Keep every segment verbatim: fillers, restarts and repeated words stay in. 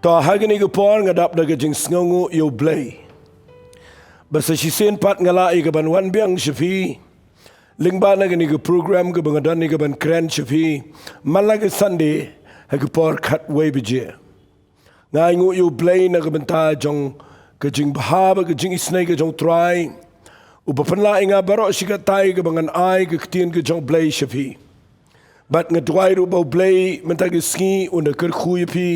To ha kane ka por nga dap da ka jingsngewnguh ïa U Blei ba sa shisien pat nga lah ïa ka ban wan biang sha phi lyngba na kane ka program kaba nga don ïa ka ban kren sha phi man la ka Sunday ha ka por khatwei baje. Nga ainguh ïa U Blei na ka bynta jong ka jingbha bad ka jingisynei ka jong U Trai, uba pynlah ïa nga baroh shi katta kaba ngan ai ka ktien ka jong U Blei sha phi. Bad nga duwai ruh ba U Blei mynta ka sngi un da kyrkhu ïa phi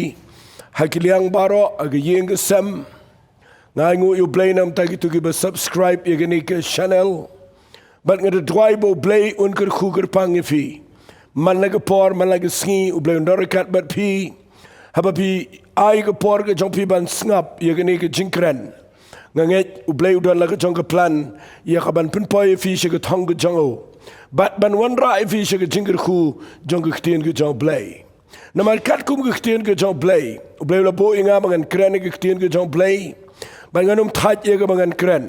ha ki liang baroh, ha ka ïing ka sem. Nga ainguh ïa U Blei na ka bynta kito kiba subscribe ïa kane ka channel. Bad nga da duwai ba U Blei un kyrkhu kyrpang ïa phi man la ka por man la ka sngi. U Blei un don ryngkat bad phi haba phi ai ka por ka jong phi ban sngap ïa kane ka jingkren. Nga ngeit U Blei u don la ka jong ka plan ïa ka ban pynpoi ïa phi sha ka thong ka jong u bad ban wanrah ïa phi sha ka jingkyrkhu jong ka ktien ka jong U Blei. Namar katkum ka ktien ka jong U Blei, U Blei u la buh ïa nga ba ngan kren ïa ka ktien ka jong U Blei. Bad ngan ym thait ïa kaba ngan kren.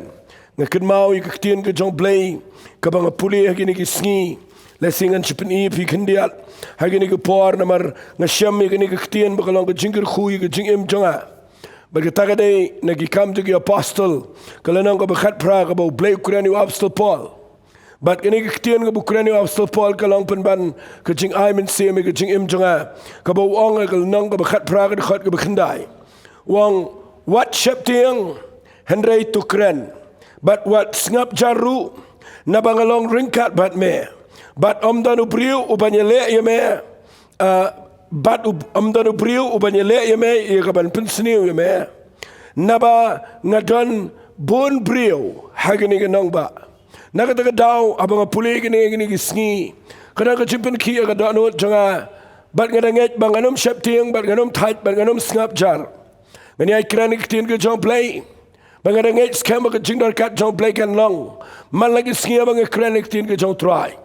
Nga kynmaw ïa ka ktien ka jong U Blei kaba nga pule ha kine ki sngi. Lehse ngan shu pyni ïa phi khyndiat ha kine ki por namar nga shem ïa kane ka ktien ba ka long ka jingkyrkhu ïa ka jingim jong nga. Bad kata ka dei na Ki Kam jong ki Apostol, ka lynnong kaba khatphra, kaba U Blei u kren ïa u Apostol Paul. Bad kane ka ktien kaba u kren ïa u Apostol Paul ka long pynban ka jingai mynsiem ïa ka jingim jong nga, kaba u ong ha ka lynnong kaba khatphra ka dkhot kaba khyndai. U ong, wat sheptieng, hynrei to kren, bad wat sngap jar ruh, naba nga long ryngkat bad me. Bad ym don u briew uban ïaleh ïa me, ah, bad u, ym don u briew uban ïaleh ïa me ïa ka ban pynsniew ïa me. Naba nga don bun briew ha kane ka nongbah. Na kata ka daw haba nga pule kine, kine ki sngi, ka don ka jingpynkhih ha ka dohnud jong nga. Bad nga da ngeit ba ngan ym sheptieng, bad ngan ym thait, bad ngan ym sngap jar. Ngan ïai kren ïa ka ktien ka jong U Blei. Ba nga da ngeit skhem ba ka jingdon ryngkat jong U Blei kan long man la ki sngi haba nga kren ïa ka ktien ka jong U Trai.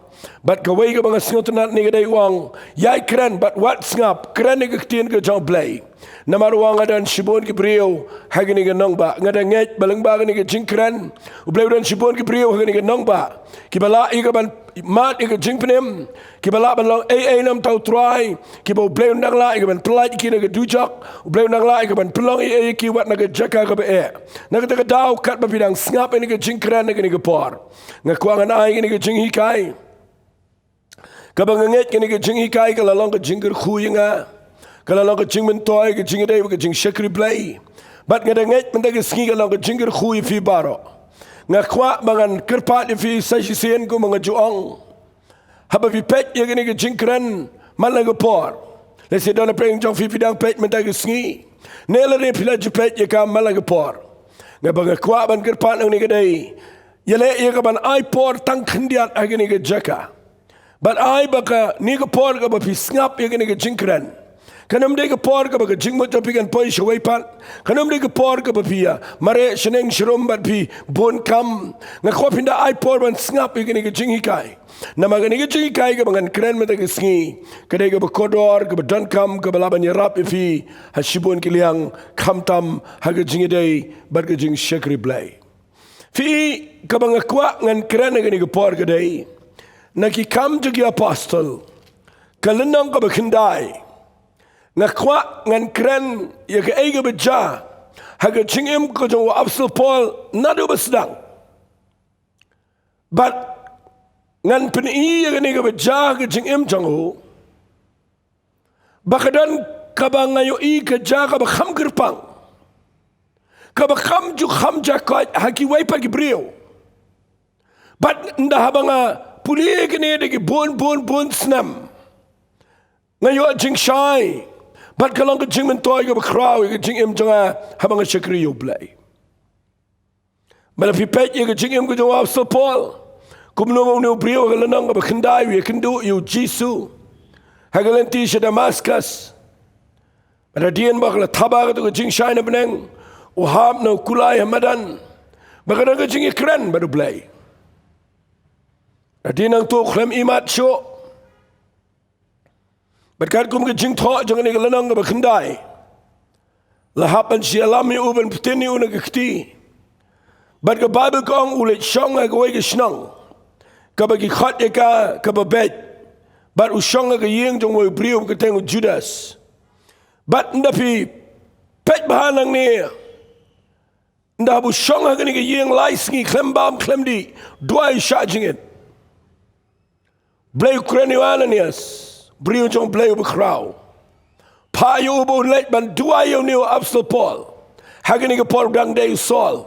Bad kawei kaba nga sngewtynnad ne ka dei u ong, ïai kren bad wat sngap, kren ïa ka ktien ka jong U Blei. Namar u ong nga don shibun ki briew ha kane ka nongbah. Nga da ngeit ba lyngba kane ka jingkren U Blei u don shibun ki briew ha kane ka nongbah kiba lah ïa ka ban mad ïa ka jingpynim, kiba lah ban long ei ei na ka bynta U Trai, kiba U Blei un dang lah ïa ka ban pyllait ïa ki na ka dujok, U Blei un dang lah ïa ka ban pynlong ei ei ïa ki wat na ka jaka kaba eh. Na kata ka daw katba phi dang sngap ïa kane ka jingkren ha kane ka por, nga kwah ngan ai kane ka jinghikai kaba nga ngeit kane ka jinghikai ka la long ka jingkyrkhu ïa nga, ka la long ka jingmyntoi, ka jingïadei bad ka jingshakri Blei. Bad nga da ngeit mynta ka sngi ka long ka jingkyrkhu ïa phi baroh. Nga kwah ba ngan kyrpad ïa phi sa shisien kumba nga ju ong. Haba phi peit ïa kane ka jingkren man la ka por, lehse don na pdeng jong phi phi dang peit mynta ka sngi, ne lane phi la ju peit ïa ka man la ka por, nga ba nga kwah ban kyrpad nangne ka dei, ïaleh ïa ka ban ai por tang khyndiat ha kane ka jaka. Bad ai ba kane ka por kaba phi sngap ïa kane ka jingkren kan ym dei ka por kaba ka jingmut jong phi kan poi shawei pat. Kan ym dei ka por kaba phi ïa mareh shaneng sharum bad phi bun kam. Nga kwah phin da ai por ban sngap ïa kane ka jinghikai. Namar kane ka jinghikai kaba ngan kren mynta ka sngi ka dei kaba kordor, kaba donkam, kaba lah ban ïarap ïa phi ha shibun ki liang, khamtam ha ka jingïadei bad ka jingshakri Blei. Phi, kaba nga kwah ngan kren ha kane ka por ka dei na Ki Kam jong ki Apostol, ka lynnong kaba khyndai. Nga kwah ngan kren ïa kaei kaba jia ha ka jingim ka jong u Apostol Paul naduh ba sdang. Bad ngan pyni ïa kane kaba jia ha ka jingim jong u ba ka don kaba nga ïohi ka jia kaba kham kyrpang, kaba kham ju kham jia koit ha kiwei pat ki briew. Bad ynda haba nga pule ïa kane da ki bun bun bun snem, nga ïoh jingshai bad ka long ka jingmyntoi kaba khraw ïa ka jingim jong nga haba nga shakri ïa U Blei. Bad lada phi peit ïa ka jingim ka jong u Apostol Paul, kumno ba une u briew ha ka lynnong kaba khyndai u ïakynduh ïa U Jisu ha ka lynti sha Damascus. Bad hadien ba ka la thaba kato ka jingshai na bneng, u hap na u kulai ha madan. Bad ka don ka jingïakren bad U Blei. Hadien nangta u khlem imat shuh. Bad katkum ka jingthoh jong kane ka lynnong kaba khyndai, la hap ban shu ïalam ïa u, ban btin ïa u na ka kti. Bad ka Baibl ka ong u leit shong ha kawei ka shnong kaba ki khot ïa ka Kaba Beit. Bad u shong ha ka ïing jong uwei u briew ba kyrteng u Judas. Bad ynda phi Peit bha nangne. Ynda haba u shong ha kane ka ïing lai sngi khlem bam khlem dih, duwai shah jingit. Blei u kren ïa u Ananias, briew jong Blei uba khraw. Phah ïa u ba un leit ban duwai ïa une u Apostol Paul. Ha kane ka por u dang dei u Saul.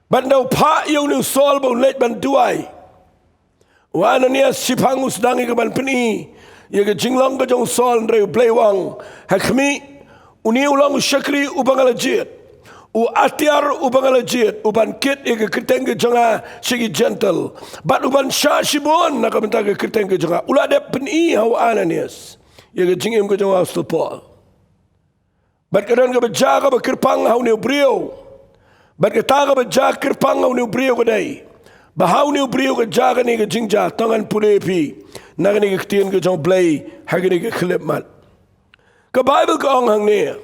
Bad ynda u phah ïa une u Saul ba un leit ban duwai, u Ananias shiphang u sdang ïa ka ban pyni ïa ka jinglong ka jong u Saul, hynrei u Blei u ong, ha khmih, une u long u shakri uba nga la jied, u atiar uba nga la jied, u ban kit ïa ka kyrteng ka jong nga sha ki Jentil, bad u ban shah shibun na ka bynta ka kyrteng ka jong nga. U la dep pyni ha u Ananias ïa ka jingim ka jong u Apostol Paul. Bad ka don kaba jia kaba kyrpang ha une u briew. Bad kata kaba jia kyrpang ha une u briew ka dei ba ha une u briew ka jia kane ka jingjia. To ngan pule ïa phi na kane ka ktien ka jong u Blei ha kane ka khyllipmat. Ka Baibl ka ong hangne.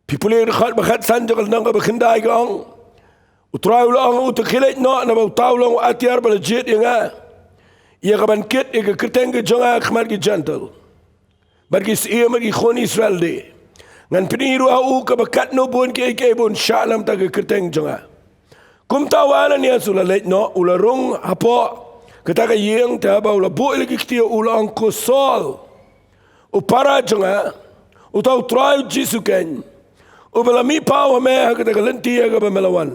Phi pule ïa ka dkhot ba khatsan jong ka lynnong kaba khyndai ka ong, U Trai u la ong, uta khie leit noh, naba uta u long u atiar ba la jied ïa nga, ïa ka ban kit ïa ka kyrteng ka jong nga ha khmat ki Jentil, bad ki syiem bad ki khun Israel de. Ngan pyni ruh ha u kaba katno bun kiei kiei ba un shah na ka bynta ka kyrteng jong nga. Kumta u Ananias u la leit noh, u la rung hapoh kata ka ïing, te haba u la buh ïa la ki kti ïa u, u la ong, Ko Saul, u para jong nga, uta U Trai U Jisu keiñ, uba la mihpaw ha me ha kata ka lynti ha kaba me la wan,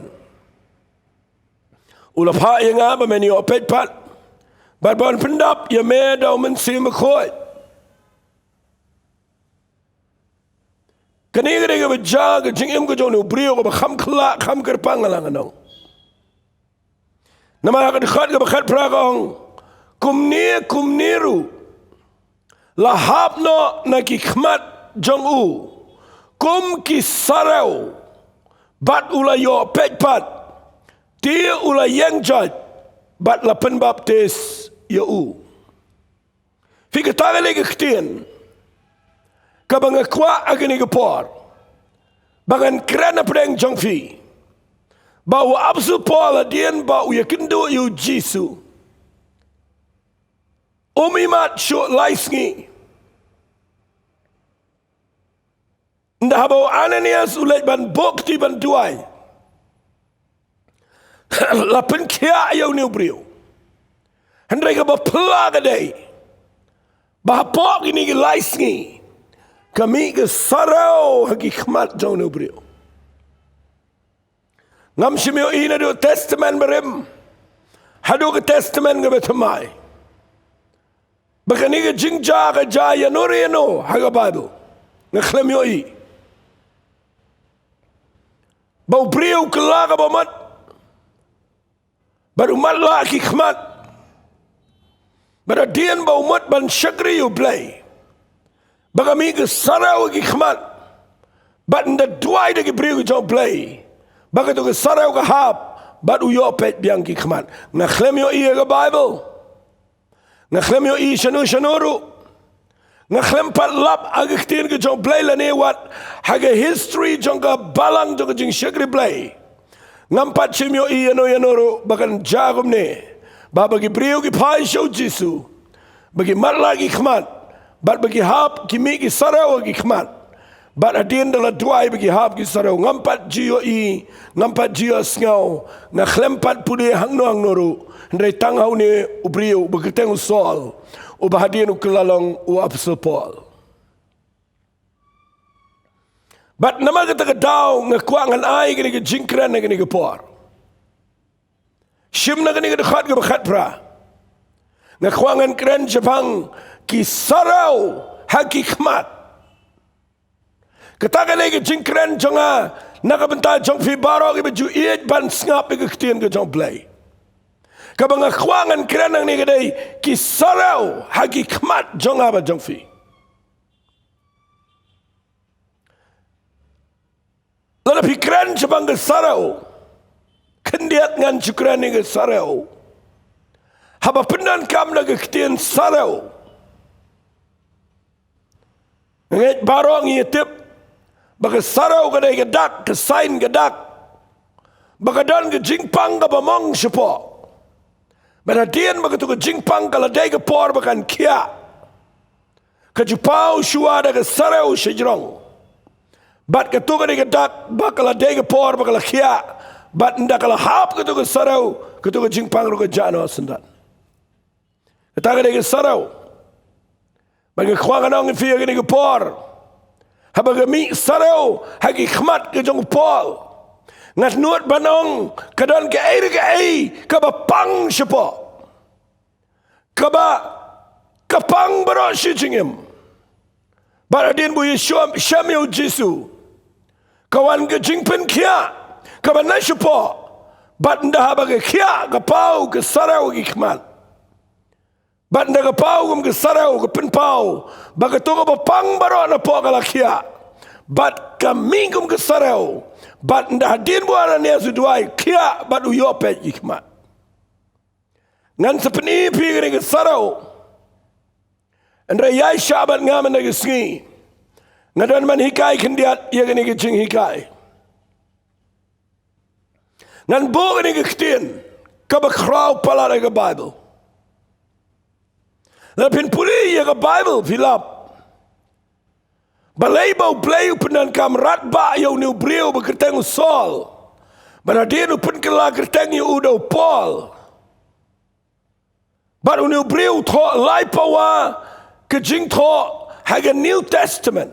u la phah ïa nga ba men ïoh peit pat, bad ban pyndap ïa me da U Mynsiem Bakhuid. Kane ka dei kaba jia ka jingim ka jong une u briew kaba kham khlaiñ kham kyrpang, nga la ngan ong. Namar ha ka dkhot kaba khatphra ka ong, kumne kumne ruh la hap noh na ki khmat jong u kum ki sarew, bad u la ïoh peit pat, te u la ïeng jait, bad la pynbaptis ïa u. Phi, kata ka dei ka ktien kaba nga kwah ha kane ka por ba ngan kren hapdeng jong phi, ba u Apostol Paul hadien ba u ïakynduh ïa U Jisu, um imat shuh lai sngi. Ynda haba u Ananias u leit ban buh kti ban duwai, la pynkhiah ïa une u briew. Hynrei kaba phylla ka dei ba hapoh kine ki lai sngi ka mih ka sarew ha ki khmat jong une u briew. Ngam shym ïohi naduh Testament Barim haduh ka Testament kaba thymmai ba kane ka jingjia ka jia ïano re ïano ha ka Baibl. Nga khlem ïohi ba u briew u kylla kaba mut bad u matlah ki khmat, bad hadien ba u mut ban shakri ïa U Blei, ba ka mih ka sarew ha ki khmat, bad ynda duwai da ki briew ki jong U Blei, ba kato ka sarew ka hap, bad u ïoh peit biang ki khmat. Nga khlem ïohi ha ka Baibl. Nga khlem ïohi shano shano ruh. Nga khlem pat lap ha ka ktien ka jong U Blei lane wat ha ka history jong ka balang jong ka jingshakri Blei. Ngam pat shym ïohi ïano ïano ruh ba kan jia kumne, ba, ba ki briew ki phai sha U Jisu, ba ki matlah ki khmat, bad ba ki hap, ki mih ki sarew ha ki khmat. Bad hadien da la duwai ba ki hap ki sarew. Ngam pat ju ïohi, ngam pat ju ïohsngew, nga khlem pat pule hangno hangno ruh, hynrei tang ha une u briew uba kyrteng u Saul, uba hadien u kylla long u Apostol Paul. Bad namar kata ka daw nga kwah ngan ai kane ka jingkren ha kane ka por. Shim na kane ka dkhot kaba khatphra. Nga kwah ngan kren shaphang ki sarew ha ki khmat. Kata ka dei ka jingkren jong nga na ka bynta jong phi baroh kiba ju ïeit ban sngap ïa ka ktien ka jong U Blei. Kaba nga kwah ngan kren hangne ka dei ki sarew ha ki khmat jong nga bad jong phi. Lada phi kren shaphang ka sarew, khyndiat ngan shu kren ïa ka sarew. Haba pyndonkam da ka ktien sarew, nga ngeit baroh ngi ïa tip ba ka sarew ka dei ka dak, ka sign ka dak, ba ka don ka jingpang kaba mong shapoh. Bad hadien ba kato ka jingpang ka la dei ka por ba kan khiah, ka ju paw shuwa da ka sarew shajrong. Bad kato ka dei ka dak ba ka la dei ka por ba ka la khiah. Bad ynda ka la hap kato ka sarew, kato ka jingpang ruh ka jah noh syndon. Kata ka dei ka sarew. Bad nga kwah ngan ong ïa phi ha kane ka por, haba ka mih sarew ha ki khmat ka jong u Paul, nga nud ban ong ka don kaei re kaei kaba pang shapoh, kaba ka pang baroh shi jingim. Bad hadien ba u ïashem ïa u Jisu, ka wan ka jingpynkhiah kaba na shapoh. Bad ynda haba ka khiah ka paw ka sarew ha ki khmat, bad ynda ka paw kum ka sarew ka pynpaw ba kato kaba pang baroh napoh ka la khiah. Bad ka mih kum ka sarew. Bad ynda hadien ba u Ananias u duwai, khiah bad u ïoh peit ki khmat. Ngan sa pyni ïa phi kane ka sarew. Hynrei ïaishah bad nga mynta ka sngi, nga don ban hikai khyndiat ïa kane ka jinghikai. Ngan buh kane ka ktien kaba khraw palat ha ka Baibl. Lada phin pule ïa ka Baibl phi lap balei ba U Blei u pyndonkam radbah ïa une u briew ba kyrteng u Saul, bad hadien u pynkylla kyrteng ïa u da u Paul. Bad une u briew u thoh lai pawa ka jingthoh ha ka New Testament.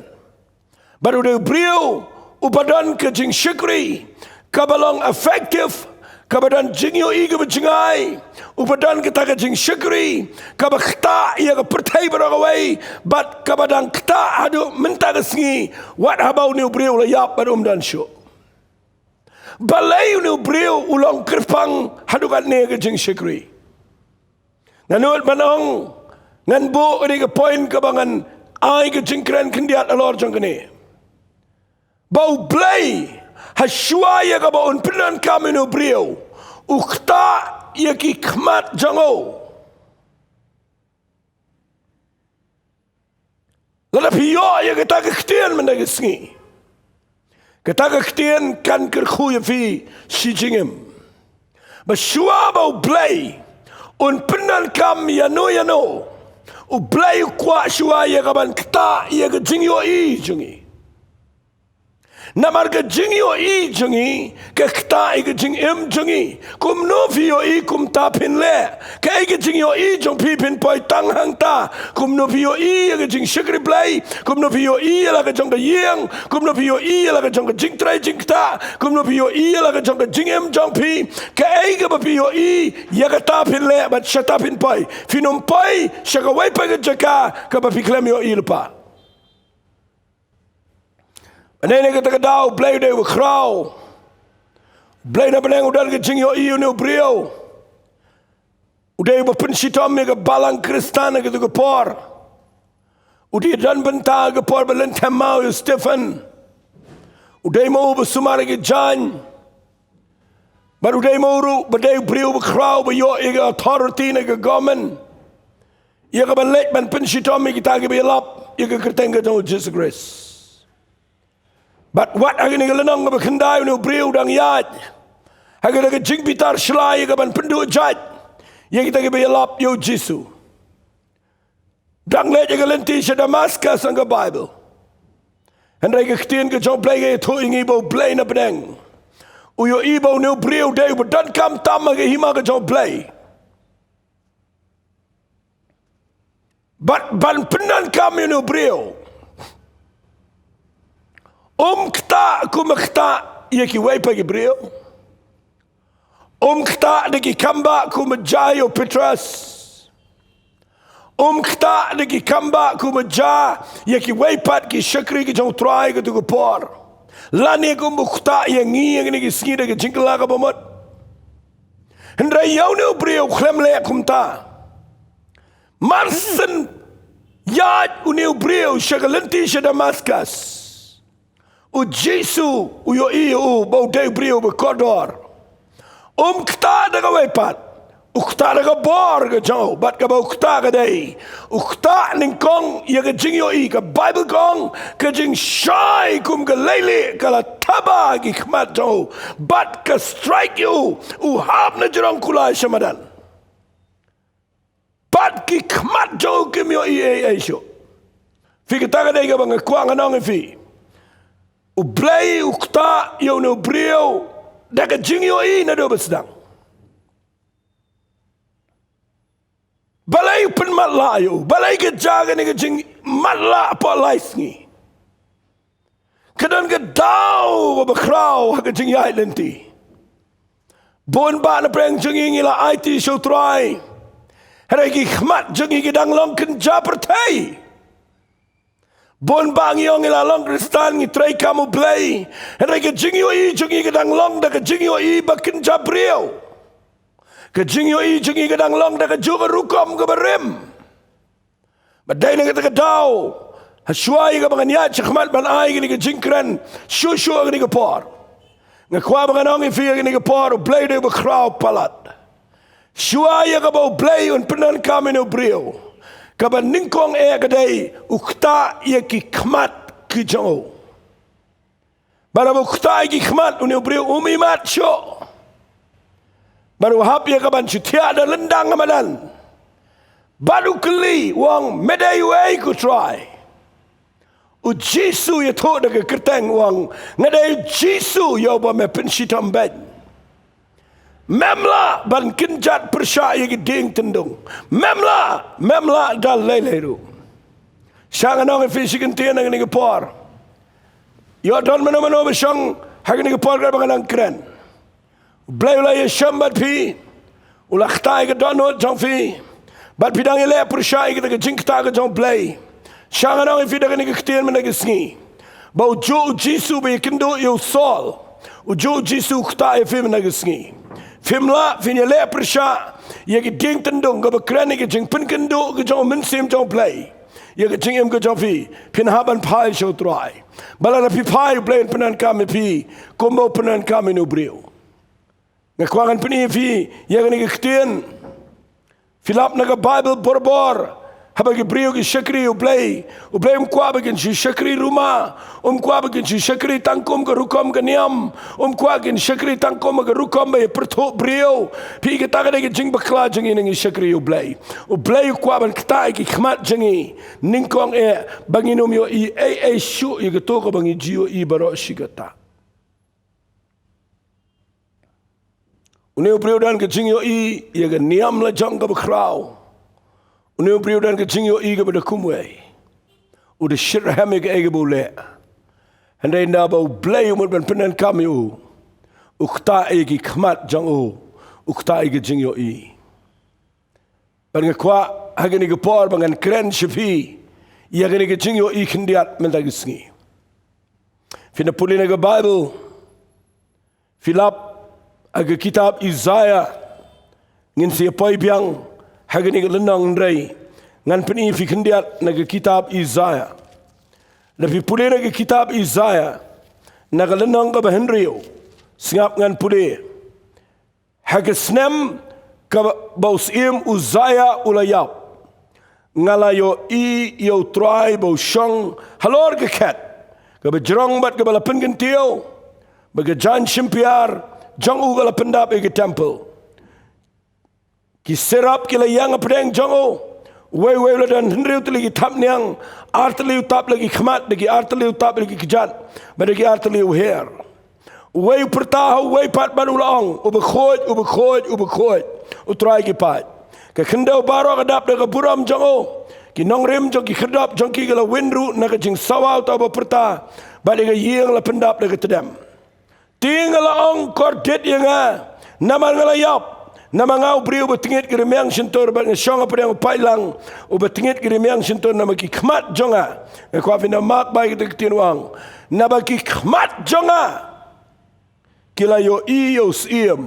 Bad une u briew uba don ka jingshakri kaba long effective, kaba don jingïohi kaba jngai, uba don kata ka jingshakri kaba ktah ïa ka pyrthei baroh kawei, bad kaba dang ktah haduh mynta ka sngi, wat haba une u briew u la ïap bad um don shuh. Balei une u briew u long kyrpang haduh katne ka jingshakri? Nga nud ban ong, ngan buh ïa ka point kaba ngan ai ka jingkren khyndiat halor jong kane. Ba U Blei, ha shuwa ïa kaba un pyndonkam une u briew, u ktah ïa ki khmat jong u. Lada phi ïoh ïa kata ka ktien mynta ka sngi, kata ka ktien kan kyrkhu ïa phi shi jingim. Ba shuwa ba U Blei un pyndonkam ïano ïano, U Blei u kwah shuwa ïa ka ban ktah ïa ka jingïohi jong ngi. Namar ka jingïohi jong ngi ka ktah ïa ka jingim jong ngi. Kumno phi ïohi kumta phin leh. Kaei ka jingïohi jong phi phin poi tang hangta? Kumno phi ïohi ïa ka jingshakri Blei? Kumno phi ïohi ïa la ka jong ka ïing? Kumno phi ïohi ïa la ka jong ka jingtrei jingktah? Kumno phi ïohi ïa la ka jong ka jingim jong phi? Kaei kaba phi ïohi, ïa kata phin leh bad shata phin poi. Phin ym poi sha kawei pat ka jaka kaba phi khlem ïohi lypa. Bad ha kane kata ka daw, U Blei u dei uba khraw. U Blei na bneng u don ka jingïohi ïa une u briew. U dei uba pynshitom ïa ka balang Khristan ha kata ka por. U dei don bynta ha ka por ba lynthem maw ïa u Stephen. U dei ma u uba sumar ïa ka jaiñ. Bad u dei ma u ruh ba dei u briew ba khraw ba ïoh ïa ka authority na ka government, ïa ka ban leit ban pynshitom ïa kita kiba ïalap ïa ka kyrteng ka jong u Jisu Khrist. Bad wat ha kane ka lynnong kaba khyndai, une u briew u dang ïaid ha kata ka jingbitar shlai ïa ka ban pynduh jait ïa kita kiba ïalap ïa u Jisu. Dang leit ïa ka lynti sha Damascus, ong ka Baibl. Hynrei ka ktien ka jong U Blei ka ïathuh ïa ngi ba U Blei na bneng u ïohi ba une u briew u dei uba donkam tam ha ka hima ka jong U Blei. Bad ban pyndonkam ïa une u briew, um ktah kumba ktah ïa kiwei pat ki briew. Um ktah da ki kambah kumba jia ïa u Petros. Um ktah da ki kambah kumba jia ïa kiwei pat ki shakri ki jong U Trai kato ka por. Lane kumba u ktah ïa ngi ha kine ki sngi da ka jingkylla kaba mut. Hynrei ïa une u briew u khlem leh kumta. Mar shen ïaid une u briew sha ka lynti sha Damascus, u Jisu u ïohi ïa u ba u dei u briew ba kordor. Um ktah da kawei pat, u ktah da ka bor ka jong u, bad kaba u ktah ka dei, u ktah nyngkong ïa ka jingïohi. Ka Baibl ka ong, ka jingshai kum ka leilieh ka la thaba ha ki khmat jong u, bad ka strike ïa u, u hap na jrong kulai sha madan. Bad ki khmat jong u kim ïohi ei ei shuh. Phi, kata ka dei kaba nga kwah ngan ong ïa phi. U Blei u ktah ïa une u briew da ka jingïohi naduh ba sdang. Balei u pynmatlah ïa u? Balei ka jia kane ka jingmatlah hapoh lai sngi? Ka don ka daw kaba khraw ha ka jingïaid lynti. Bun bah na pdeng jong ngi ngi la aiti sha U Trai, hynrei ki khmat jong ngi ki dang long kynja pyrthei. Bun bah ngi ong ngi la long Khristan, ngi trei kam U Blei, hynrei ka jingïohi jong ngi ka dang long da ka jingïohi ba kynja briew. Ka jingïohi jong ngi ka dang long da kajuh ka rukom kaba rim. Bad dei na kata ka daw, ha shuwa ïa kaba ngan ïaid shakhmat ban ai kane ka jingkren shuh shuh ha kane ka por, nga kwah ba ngan ong ïa phi ha kane ka por, U Blei u dei uba khraw palat. Shuwa ïa kaba U Blei un pyndonkam ïa une u briew, kaba nyngkong eh ka dei u ktah ïa ki khmat ki jong u. Bad haba u ktah ïa ki khmat, une u briew um imat shuh. Bad u hap ïa ka ban shu thiah da lyndang ha madan. Bad u kylli, u ong, me dei uei ko Trai? U Jisu u ïathuh da ka kyrteng, u ong, nga dei u Jisu ïa uba me pynshitom beiñ. Mem lah ban kynjat pyrshah ïa ki dieng tyndong. Mem lah, mem lah da lei lei ruh. Sha ngan ong ïa phi shi kyntien ha kane ka por. Ïoh don mano mano ba shong ha kane ka por kaba ngan nang kren. U Blei u la ïashem bad phi, u la ktah ïa ka dohnud jong phi, bad phi dang ïaleh pyrshah ïa kita ki jingktah ka jong U Blei. Sha ngan ong ïa phi da kane ka ktien mynta ka sngi, ba ujuh u Jisu ba ïakynduh ïa u Saul, ujuh u Jisu u ktah ïa phi mynta ka sngi. Phim lah, phin ïaleh pyrshah ïa ki dieng tyndong kaba kren ïa ka jingpynkynduh ka jong u Mynsiem jong U Blei ïa ka jingim ka jong phi, phin hap ban phai sha U Trai. Bad lada phi phai, U Blei un pyndonkam ïa phi kumba u pyndonkam ïa une u briew. Nga kwah ngan pyni ïa phi ïa kane ka ktien. Phi lap na ka Baibl, barabor haba ki briew ki shakri ïa U Blei, U Blei um kwah ba kin shu shakri ruma. Um kwah ba kin shu shakri tang kum ka rukom ka niam. Um kwah kin shakri tang kum ka rukom ba ïa pyrthuh briew. Phi, kata ka dei ka jingbakla jong ngi na ngi shakri ïa U Blei. U Blei u kwah ban ktah ïa ki khmat jong ngi nyngkong eh, ba ngin ym ïohi ei ei shuh ïa kato kaba ngi ju ïohi baroh shi katta. Une u briew u don ka jingïohi ïa ka niam la jong kaba khraw. Une u briew u don ka jingïohi kaba da kumwei. U da shitrhem ïa kaei kaba u leh. Hynrei naba U Blei u mut ban pyndonkam ïa u, u ktah ïa ki khmat jong u, u ktah ïa ka jingïohi. Bad nga kwah ha kane ka por ba ngan kren sha phi ïa kane ka jingïohi khyndiat mynta ka sngi. Phin da pule na ka Baibl, phi lap ha ka kitab Isaiah. Ngin sa ïa poi biang ha kane ka lynnong, hynrei ngan pyni ïa phi khyndiat na ka kitab Isaiah. Lada phi pule na ka kitab Isaiah, na ka lynnong kaba hynriew, sngap ngan pule. Ha ka snem kaba u syiem Uzziah u la ïap, nga la ïohi ïa U Trai ba u shong halor ka khet kaba jrong bad kaba la pynkyntiew, bad ka jaiñ shympriar jong u ka la pyndap ïa ka templ. Ki seraph ki la ïeng hapdeng jong u, uwei uwei u la don hynriew tylli ki thapniang, ar tylli u tap la ki khmat, da ki ar tylli u tap la ki kjat, bad da ki ar tylli u her. Uwei u pyrta ha uwei pat bad u la ong, u bakhuid, u bakhuid, u bakhuid, U Trai ki paid. Ka khyndew baroh ka dap da ka burom jong u. Ki nongrim jong ki khyrdop jong ki ka la win ruh na ka jingsawa uta u bapyrta, bad ïa ka ïing la pyndap da ka tdem. Te nga la ong, kordit ïa nga, namar nga la ïap. Namar nga u briew uba tngit ki rmiang shyntur, bad nga shong hapdeng u paidlang uba tngit ki rmiang shyntur, namar ki khmat jong nga. Nga kwah phin da mak bha ïa kita ki ktien, u ong, naba ki khmat jong nga ki la ïohi ïa u Syiem,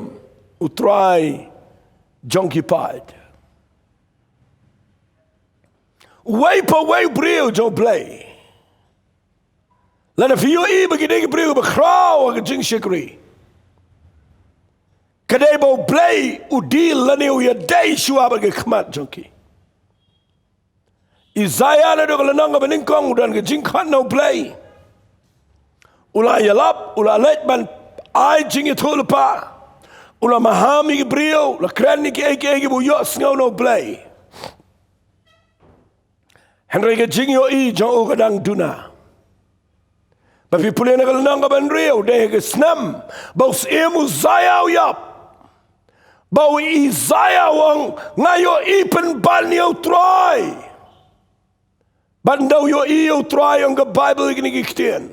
U Trai jong ki paid. Uwei pa uwei u briew jong U Blei, lada phi ïohi ba ki dei ki briew ba khraw ha ka jingshakri, ka dei ba U Blei u deal lane u ïadei shuwa bad ki khmat jong ki. Isaiah naduh ka lynnong kaba nyngkong u don ka jingkhot na U Blei. U la ïalap, u la leit ban ai jingïathuhlypa. U la maham ïa ki briew, u la kren ïa kiei kiei kiba u ïohsngew na U Blei. Hynrei ka jingïohi jong u ka dang duna. Ba phi pule na ka lynnong kaba hynriew, dei ha ka snem ba u Syiem Uzaia u ïap, ba u Isaiah u ong, nga ïohi pynban ïa u Trai. Bad ynda u ïohi ïa u Trai, ong ka Baibl kine ki ktien.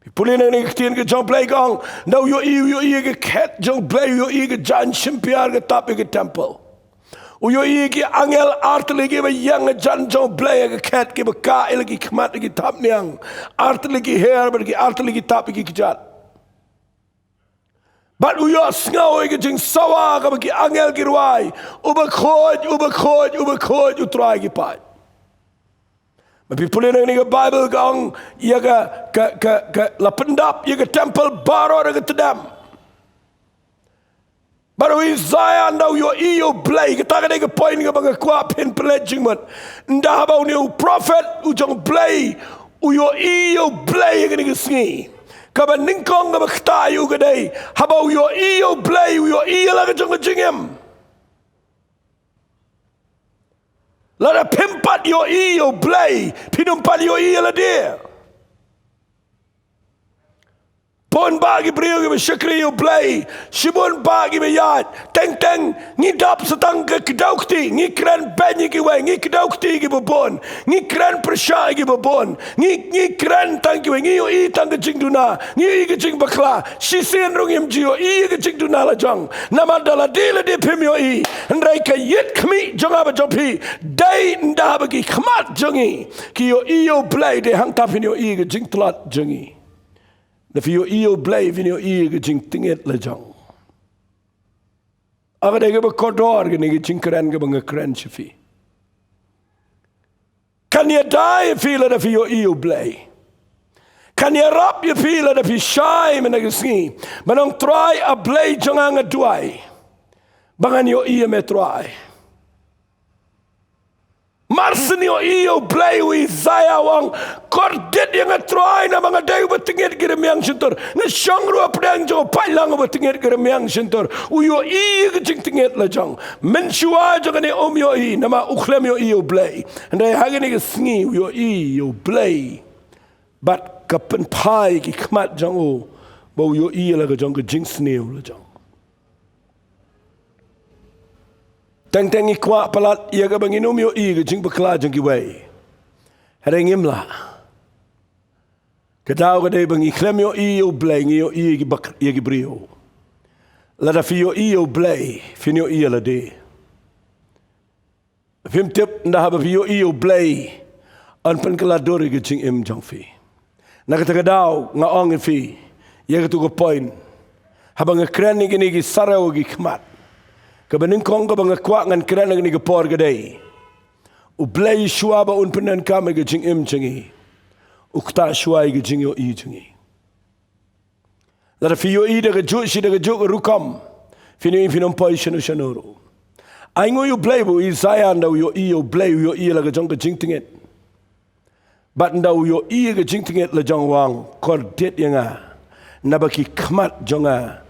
Phi pule na kine ki ktien ka jong u Blei ka ong, ynda u ïohi, u ïohi ïa ka khet jong u Blei, u ïohi ïa ka jaiñ shim pyrshah ka tap ïa ka templ. U ïohi ïa ki angel artylli kiba ïeng hajan jong u Blei ha ka khet, kiba kah ïa la ki khmat ha ki thapniang, artylli ki her bad ki artylli ki tap ïa ki kjat. Bad u ïohsngew ïa ka jingsawa kaba ki angel ki rwai, uba khuid, uba khuid, uba khuid, u Trai ki paid. Ba phi pule na kane ka Baibl ka ong, ïa ka, ka, ka, ka la pyndap ïa ka templ baroh da ka tdem. Bad u Isaiah ynda u ïohi ïa u Blei, kata ka dei ka point kaba nga kwah phin pynleit jingmut. Ynda haba une u prophet u jong u Blei u ïohi ïa u Blei ha kane ka sngi, kaba nyngkong kaba ktah ïa u ka dei, haba u ïohi ïa u Blei, u ïohi ïa la ka jong ka jingim. Lada phim pat ïohi ïa u Blei, phin ym pat ïohi ïa lade. Bun bah ki briew kiba shakri ïa u Blei, shibun bah kiba ïaid, teng teng ngi dap sa tang ka kdew kti, ngi kren beiñ ïa kiwei, ngi kdew kti ïa kiba bun, ngi kren pyrshah ïa kiba bun, ngi, ngi kren tang kiwei, ngi ïohi tang ka jingduna, ngi ïohi ka jingbakla. Shisien ruh ngim ju ïohi ka jingduna la jong. Namar da lade lade phim ïohi, hynrei ka ïit khmih jong nga bad jong phi, dei ynda ba ki khmat jong ngi ki ïohi ïa u Blei, dei hangta phin ïohi ka jingtlot jong ngi. Da phi ïohi ïa u Blei, phin ïohi ka jingtngit la jong. Ka dei kaba kordor kane ka jingkren kaba nga kren sha phi. Kan ïada ïa phi lada phi ïohi ïa u Blei. Kan ïarap ïa phi lada phi shai mynne ka sngi ban ong, Trai, a Blei jong nga, nga duwai ba ngan ïohi ïa me Trai. Mar shen ïohi ïa u Blei, u Isaiah u ong, kordit ïa nga Trai, namar nga dei uba tngit ki rmiang shyntur. Nga shong ruh hapdeng jong u paidlang uba tngit ki rmiang shyntur. U ïohi ïa ka jingtngit la jong. Mynshuwa jong kane um ïohi, namar u khlem ïohi ïa u Blei. Hynrei ha kane ka sngi u ïohi ïa u Blei. Bad ka pynphai ki khmat jong u ba u ïohi ïa la ka jong ka jingsniew la jong. Teng teng ngi kwah palat ïa kaba ngin ym ïohi ka jingbakla jong kiwei. Hynrei ngim lah. Ka daw ka dei ba ngi khlem ïohi ïa u Blei, ngi ïohi ïa ki bak-, ïa ki briew. Lada phi ïohi ïa u Blei, phin ïohi ïa lade. Phim tip, ynda haba phi ïohi ïa u Blei, yn pynkylla dur ïa ka jingim jong phi. Na kata ka daw nga ong ïa phi ïa katu ka point. Haba nga kren ïa kine ki sarew ki khmat, kaba nyngkong kaba nga kwah ngan kren ha kane ka por ka dei, u Blei shuwa ba un pyndonkam ïa ka jingim jong ngi, u ktah shuwa ïa ka jingïohi jong ngi. Lada phi ïohi da kajuh shi da kajuh ka rukom, phin ïohi phin ym poi shano shano ruh. Ainguh ïa u Blei ba u Isaiah ynda u ïohi ïa u Blei, u ïohi ïa la ka jong ka jingtngit. Bad ynda u ïohi ïa ka jingtngit la jong, u ong, kordit ïa nga, naba ki khmat jong nga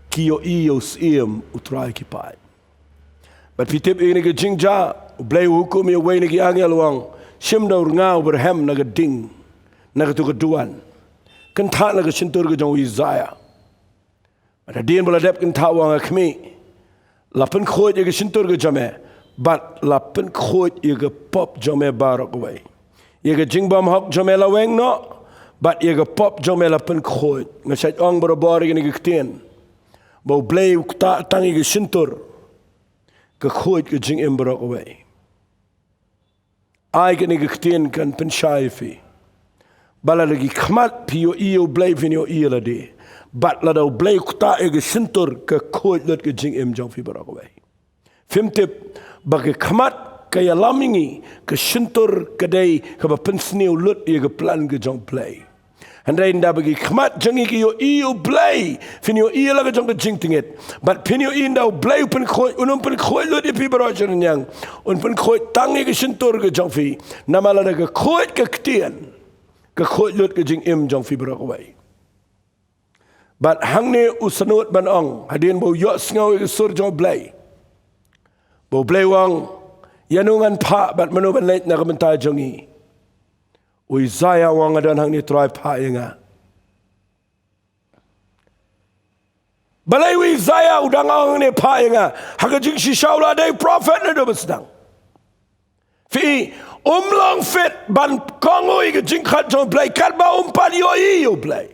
ki ïohi ïa u Syiem, u Trai ki paid. Bad phi tip ïa kane ka jingjia, u Blei u hukum ïa uwei na ki angel, u ong, shim da u rnga uba rhem na ka ding, na katu ka duwan, kynthah na ka shyntur ka jong u Isaiah. Bad hadien ba la dep kynthah, u ong, ha khmih, la pynkhuid ïa ka shyntur ka jong me, bad la pynkhuid ïa ka pop jong me baroh kawei. Ïa ka jingbymhok jong me la weng noh, bad ïa ka pop jong me la pynkhuid. Nga shait ong barabor ïa kane ka ktien, ba u Blei u ktah tang ïa ka shyntur, ka khuid ka jingim baroh kawei. Ai kane ka ktien kan pynshai ïa phi ba lada ki khmat phi ïohi ïa u Blei, phin ïohi ïa lade. Bad lada u Blei u ktah ïa ka shyntur, ka khuid lut ka jingim jong phi baroh kawei. Phim tip ba ka khmat ka ïalam ïa ngi, ka shyntur ka dei kaba pynsniew lut ïa ka plan ka jong u Blei. Hynrei ynda ba ki khmat jong ngi ki ïohi ïa u Blei, phin ïohi ïa la ka jong ka jingtngit. Bad phin ïohi ynda u Blei u pynkhuid, un ym pynkhuid lut ïa phi baroh sha rynieng. Un pynkhuid tang ïa ka shyntur ka jong phi. Namar lada ka khuid ka ktien, ka khuid lut ka jingim jong phi baroh kawei. Bad hangne u sngewthuh ban ong, hadien ba u ïohsngew ïa ka sur jong u Blei, ba u Blei u ong, ïano ngan phah bad mano ban leit na ka bynta jong ngi. U Isaiah u ong, nga don hangne Trai, phah ïa nga. Balei u Isaiah u dang ong hangne phah ïa nga? Ha ka jingshisha u la dei prophet naduh ba sdang. Phi, um long fit ban kohnguh ïa ka jingkhot jong U Blei katba um pat ïohi ïa U Blei.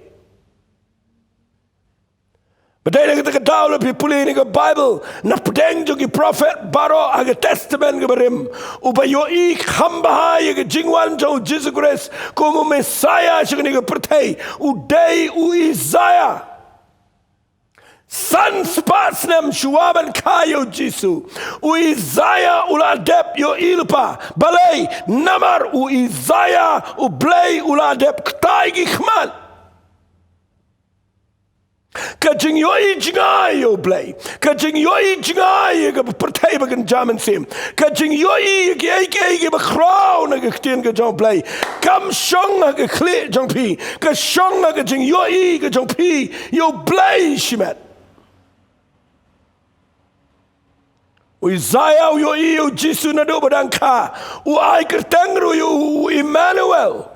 Ba dei na kata ka daw lada phi pule ïa ka Bible, na pdeng jong ki prophet baroh ha ka Testament kaba rim, uba ïohi kham bha ïa ka jingwan jong U Jisu Khrist kum u Messiah sha kane ka pyrthei, u dei u Isaiah. San spah snem shuwa ban kha ïa U Jisu, u Isaiah u la dep ïohi lypa. Balei? Namar u Isaiah, U Blei u la dep kta ïa ki khmat. Ka jingïohi jngai ïa U Blei, ka jingïohi jngai ïa ka pyrthei ba kynja mynsiem, ka jingïohi ïa kiei kiei kiba khraw na ka ktien ka jong U Blei, kam shong ha ka khlieh jong phi, ka shong ha ka jingïohi ka jong phi ïa U Blei shimet. U Isaiah u ïohi ïa U Jisu naduh ba dang kha, u ai kyrteng ruh ïa u, u Emmanuel.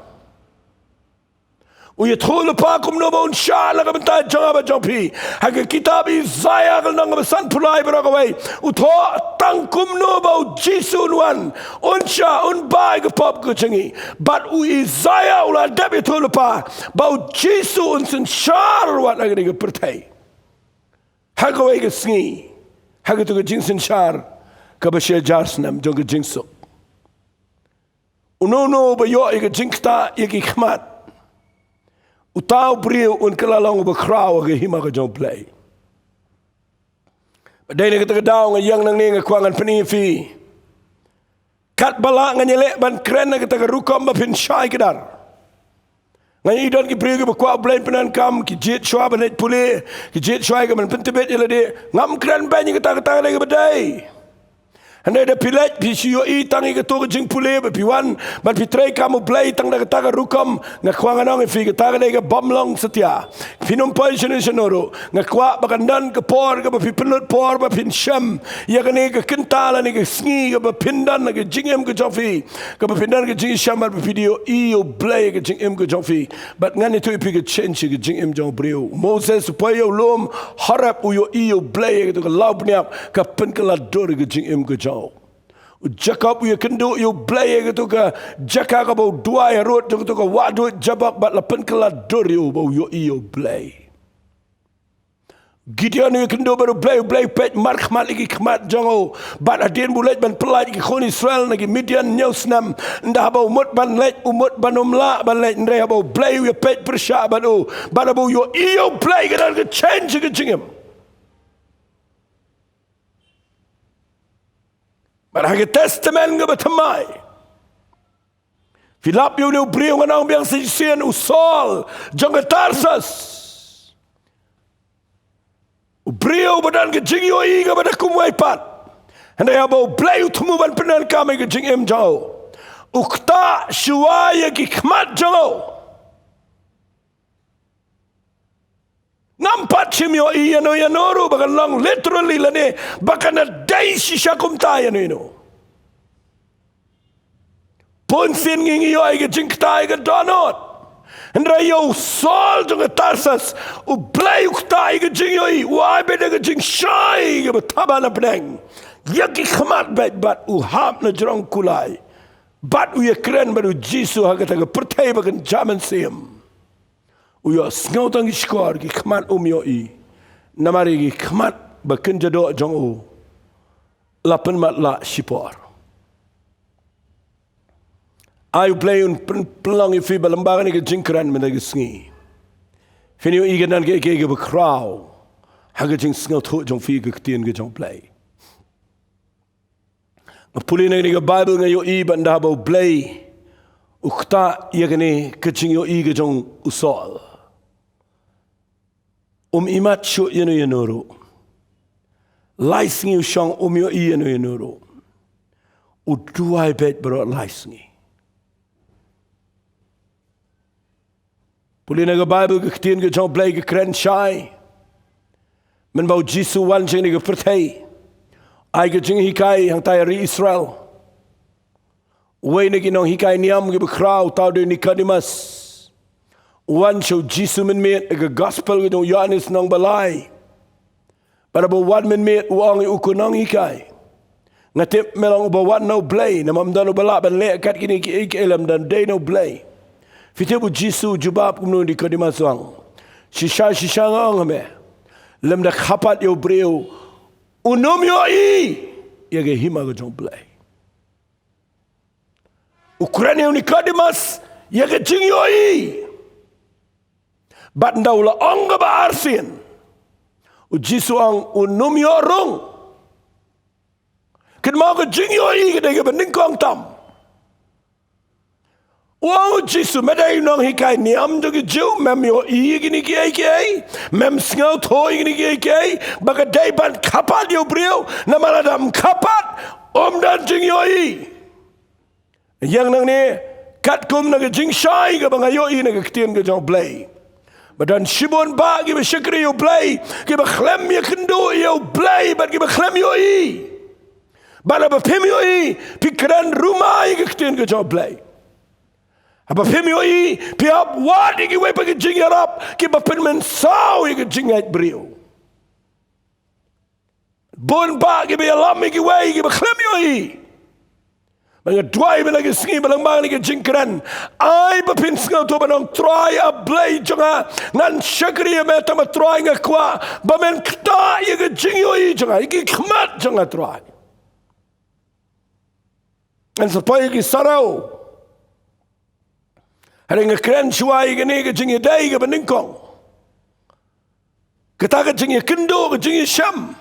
U ïathuh lypa kumno ba un shah na ka bynta jong nga bad jong phi. Ha ka kitab Isaiah ka lynnong kaba sanphew lai baroh kawei, u thoh tang kumno ba U Jisu un wan, un shah, un bah ïa ka pop ka jong ngi. Bad u Isaiah u la dep ïathuh lypa ba U Jisu un synshar wat na kane ka pyrthei ha kawei ka sngi, ha katu ka jingsynshar kaba shi hajar snem jong ka jingsuk. Uno uno uba ïoh ïa ka jingktah ïa ki khmat, uta u briew un kylla long uba khraw ha ka hima ka jong U Blei. Ba dei na kata ka daw nga ïeng nangne, nga kwah ngan pyni ïa phi. Katba lah ngan ïaleh ban kren na kata ka rukom ba phin shai kdar. Nga ïohi don ki briew kiba kwah U Blei pyndonkam, ki jied shuwa ban leit pule, ki jied shuwa ïa ka ban pyntbit ïa lade. Ngam kren beiñ ïa kata, kata ka dei kaba dei. Hynrei da phi leit phi shu ïohi tang ïa kato ka jingpule, ba phi wan ban phi treikam U Blei tang da kata ka rukom, nga kwah ngan ong ïa phi, kata ka dei kaba ym long satia. Phin ym poi shano shano ruh. Nga kwah ba kan don ka por kaba phi pynlut por ba phin shem ïa kane ka kynta lane ka sngi kaba phin don ha ka jingim ka jong phi, kaba phin don ka jingshem bad ba phi ïohi ïa U Blei ha ka jingim ka jong phi. Bad ngan ïathuh ïa phi ka change ha ka jingim jong u briew. Moses u poi ïa u lum Horeb, u ïohi ïa U Blei ha kato ka lawbniap, ka pynkylla dur ha ka jingim ka jong u. U Jakob u ïakynduh ïa U Blei ha kato ka jaka kaba u duwai harud jong kato ka wahduid Jabok, bad la pynkylla dur ïa u ba u ïohi ïa U Blei. Gideon u ïakynduh bad U Blei, U Blei u peit markhmat ïa ki khmat jong u. Bad hadien ba u leit ban pyllait ïa ki khun Israel na ki Midian hynñiew snem, ynda haba u mut ban leit, u mut ban ym lah ban leit, hynrei haba U Blei u ïapeit pyrshah bad u, bad haba u ïohi ïa U Blei, ka don ka change ha ka jingim. Bad ha ka Testament kaba thymmai, phi lap ïa une u briew ngan ong biang sa shisien, u Saul jong ka Tarsus. U briew ba don ka jingïohi kaba da kumwei pat. Hynrei haba U Blei u thmu ban pyndonkam ïa ka jingim jong u, u ktah shuwa ïa ki khmat jong u. Ngam pat shym ïohi ïano ïano ruh ba kan long literally lane ba kan dei shisha kumta ïano ïano. Bunsien ngi ngi ïohi ka jingktah ïa ka dohnud. Hynrei ïa u Saul jong ka Tarsus, U Blei u ktah ïa ka jingïohi, u ai beit da ka jingshai kaba thaba na pdeng. Ïa ki khmat beit bad u hap na jrong kulai. Bad u ïakren bad U Jisu ha kata ka pyrthei ba kynja mynsiem. U ïohsngew tang ki shkor, ki khmat um ïohi. Namar ïa ki khmat ba kynja doh jong u la pynmatlah shipor. Ai U Blei un pyn-, pynlong ïa phi ba lyngba kane ka jingkren mynta ka sngi, phin ïohi ka don kiei kiei kiba khraw ha ka jingsngewthuh jong phi ïa ka ktien ka jong U Blei. Nga pule na kane ka Baibl, nga ïohi ba ynda haba U Blei u ktah ïa kane ka jingïohi ka jong u Saul, um imat shuh ïano ïano ruh. Lai sngi u shong, um ïohi ïano ïano ruh. U duwai beit baroh lai sngi. Pule na ka Baibl, ka ktien ka jong U Blei ka kren shai, mynba U Jisu u wan sha kane ka pyrthei, ai ka jinghikai hangtai ha ri Israel. Uwei na ki nonghikai niam kiba khraw, u thaw dei u Nicodemus, u wan sha u Jisu mynmiet ha ka gospel ka jong u Ïoannis nongbalai. Bad haba u wan mynmiet u ong ïa u, ko nonghikai, nga tip me long uba wan na u Blei, namar ym don uba lah ban leh kat kine kiei kiei lymda ym dei na u Blei. Phi tip u Jisu u jubab kumno? U Nicodemus u ong, shisha shisha nga ong ha me, lymda khapat ïa u briew un ym ïohi ïa ka hima ka jong u Blei. U kren ïa u Nicodemus ïa ka jingïohi. Bad ynda u la ong kaba arsien, u Jisu u ong un ym ïoh rung. Kynmaw, ka jingïohi ka dei kaba nyngkong tam. U ong u Jisu, me dei u nonghikai niam jong ki Jiw, mem ïohi ïa kine kiei kiei, mem sngewthuh ïa kine kiei kiei, ba ka dei ban khapat ïa u briew, namar lada ym khapat, ym don jingïohi. Ïa nangne, katkum na ka jingshai kaba nga ïohi na ka ktien ka jong u Blei, ba don shibun bah kiba shakri ïa u Blei, kiba khlem ïakynduh ïa u Blei, bad kiba khlem ïohi. Bad haba phim ïohi, phi kren ruma ïa ka ktien ka jong u Blei. Haba phim ïohi, phi hap wad ïa kiwei pat ki jingïarap kiba pynmynsaw ïa ka jingngeit briew. Bun bah kiba ïalam ïa kiwei kiba khlem ïohi. Bad nga duwai ba na ka sngi ba lyngba kane ka jingkren, ai ba phin sngewthuh ban ong, Trai, A Blei jong nga, ngan shakri ïa me, tangba Trai, nga kwah ba men ktah ïa ka jingïohi jong nga, ïa ki khmat jong nga, Trai. Ngan sa poi ïa ki sarew. Hynrei nga kren shuwa ïa kane ka jingïadei kaba nyngkong. Kata ka jingïakynduh, ka jingïashem.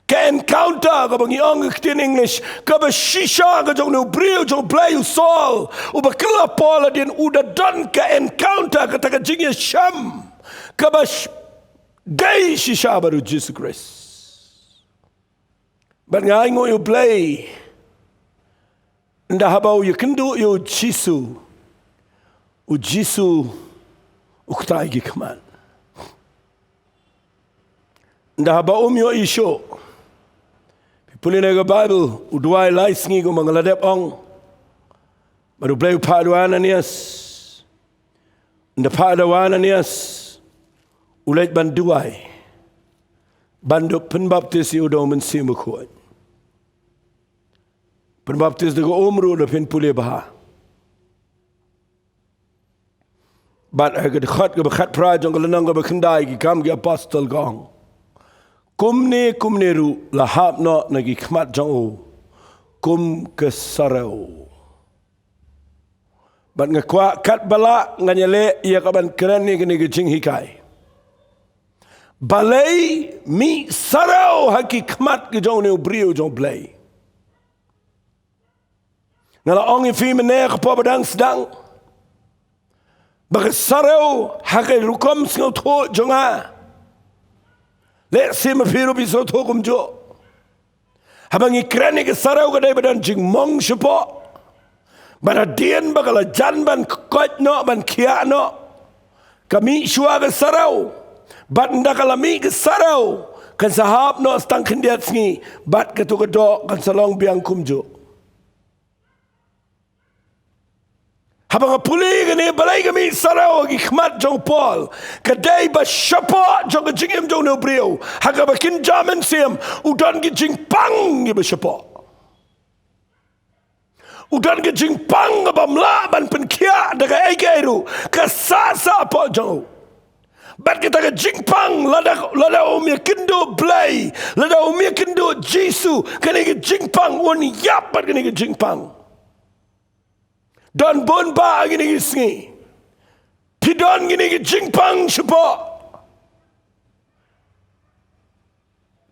Ka encounter kaba ngi ong ha ka ktien English, kaba shisha ka jong une u briew jong u Blei, u Saul, uba kylla Paul hadien, u da don ka encounter, kata ka jingïashem kaba sh-, dei shisha bad u Jisu Khrist. Bad nga ainguh ïa u Blei, ynda haba u ïakynduh ïa u Jisu, u Jisu u ktah ïa ki khmat. Ynda haba um ïohi shuh, phi pule na ka Baibl, u duwai lai sngi kumba nga la dep ong. Bad u Blei u phah da u Ananias. Ynda phah da u Ananias, u leit ban duwai, ban da pynbaptis ïa u da u Mynsiem Bakhuid. Pynbaptis da ka um ruh, da phin pule bha. Bad ha ka dkhot kaba khatphra jong ka lynnong kaba khyndai Ki Kam ki Apostol ka ong, kumne kumne ruh la hap noh na ki khmat jong u kum ka sarew. Bad nga kwah katba lah ngan ïaleh ïa kaban kren ïa kane ka jinghikai. Balei mih sarew ha ki khmat ki jong une u briew jong u Blei? Nga la ong ïa phi mynne ha ka por ba dang sdang, ba ka sarew ha ka rukom sngewthuh jong nga, lehse ma phi ruh phi sngewthuh kumjuh. Haba ngi kren ïa ka sarew ka dei ba don jingmong shapoh. Bad hadien ba ka la jan ban koit noh, ban khiah noh, ka mih shuwa ka sarew. Bad ynda ka la mih ka sarew, kan sa hap noh tang khyndiat sngi, bad kato ka doh kan sa long biang kumjuh. Haba nga pule ïa kane, balei ka mih sarew ha ki khmat jong u Paul? Ka dei ba shapoh jong ka jingim jong une u briew, ha kaba kynja mynsiem, u don ki jingpang kiba shapoh. U don ka jingpang kaba ym lah ban pynkhiah da kaei kaei ruh, ka sah sah hapoh jong u. Bad kata ka jingpang, lada, lada um ïakynduh Blei, lada um ïakynduh Jisu, kane ka jingpang un ïap bad kane ka jingpang. Don bun bah ha kine ki sngi, phi don kine ki jingpang shapoh,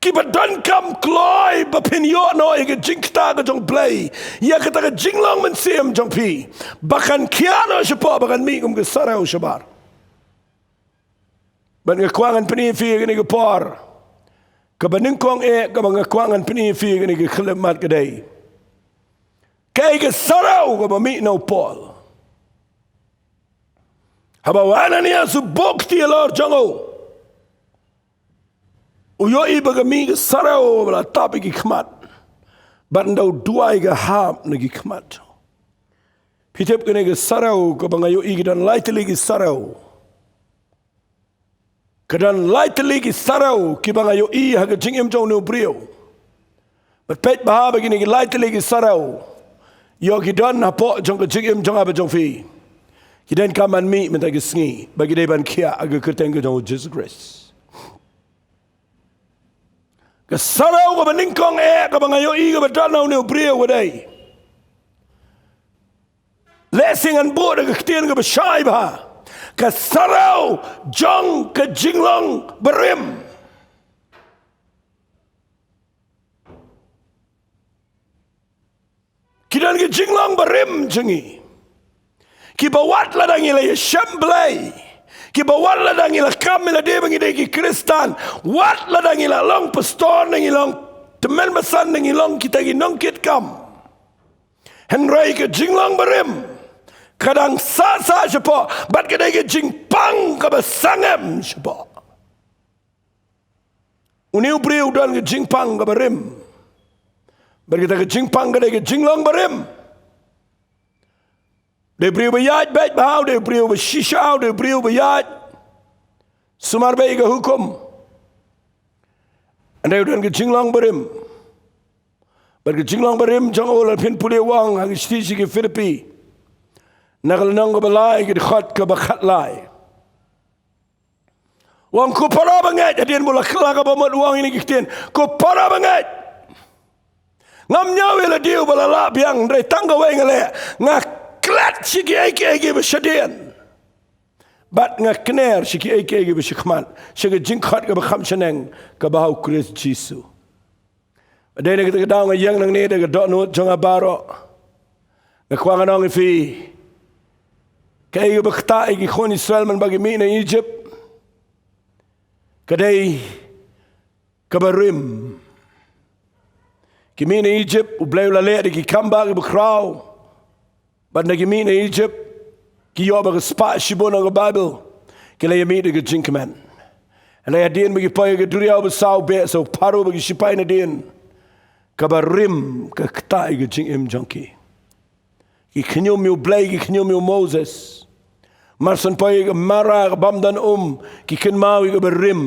kiba donkam kloi ba phin ïoh noh ïa ka jingktah ka jong u Blei, ïa kata ka jinglong mynsiem jong phi, ba kan khiah noh shapoh, ba kan mih kum ka sarew shabar. Bad nga kwah ngan pyni ïa phi ha kane ka por, kaba nyngkong eh, kaba nga kwah ngan pyni ïa phi ha kane ka khyllipmat ka dei, kaei ka sarew kaba mih na u Paul? Haba u Ananias u buh kti halor jong u, u ïohi ba ka mih ka sarew ba la tap ïa ki khmat. Bad ynda u duwai ka hap na ki khmat jong u. Phi tip kane ka sarew kaba nga ïohi, ki don lai tylli ki sarew. Ka don lai tylli ki sarew kiba nga ïohi ha ka jingim jong une u briew. Bad peit bha ba kine ki lai tylli ki sarew, ïoh ki don hapoh jong ka jingim jong nga bad jong phi. Ki donkam ban mih mynta ka sngi, ba ki dei ban khiah ha ka kyrteng ka jong u Jisu Khrist. Ka sarew kaba nyngkong eh kaba nga ïohi kaba don ha une u briew ka dei, lehse ngan buh da ka ktien kaba shai bha, ka sarew jong ka jinglong barim. Ki don ki jinglong barim jong ngi, kiba wat lada ngi la ïashem Blei, kiba wat lada ngi la kam ïa lade ba ngi dei ki Khristan, wat lada ngi la long pastor ne ngi long tymmen basan ne ngi long kita ki nongkitkam, hynrei ka jinglong barim ka dang sah sah shapoh, bad ka dei ka jingpang kaba sangem shapoh. Une u briew u don ka jingpang kaba rim. Bad kata ka jingpang ka dei ka jinglong barim. U dei u briew ba ïaid beit bha, u dei u briew ba shisha, u dei u briew ba ïaid sumar beit ïa ka hukum. Hynrei u don ka jinglong barim. Bad ka jinglong barim jong u, lada phin pule, u ong ha ka shithi sha ki Philippi, na ka lynnong kaba lai, ka dkhot kaba khatlai. U ong, ko para bangeit, hadien ba u la kylla ka bamut, u ong ïa kine ki ktien, ko para bangeit, ngam ñiew ïa lade uba la lah biang, hynrei tang kawei nga leh, nga klet sha kiei kiei kiba shadien, bad nga kner sha kiei kiei kiba shakhmat, sha ka jingkhot kaba kham shaneng kaba ha u Khrist Jisu. Dei na kata ka daw nga ïeng nangne da ka dohnud jong nga baroh. Nga kwah ngan ong ïa phi, kaei kaba ktah ïa ki khun Israel man ba ki mih na Egypt, ka dei kaba rim. Ki mih na Egypt, U Blei u la leh da ki kam ba kiba khraw. Bad haba ki mih na Egypt, ki ïoh ba ka spah shibun, ong ka Baibl, ki la ïa mih da ka jingkmen. Hynrei hadien ba ki poi ha ka duriaw ba saw beh, sa u Pharaoh bad ki shipai nadien, kaba rim ka ktah ïa ka jingim jong ki. Ki khñium ïa U Blei, ki khñium ïa u Moses. Mar shen poi ïa ka Mara, ka bym don um, ki kynmaw ïa kaba rim.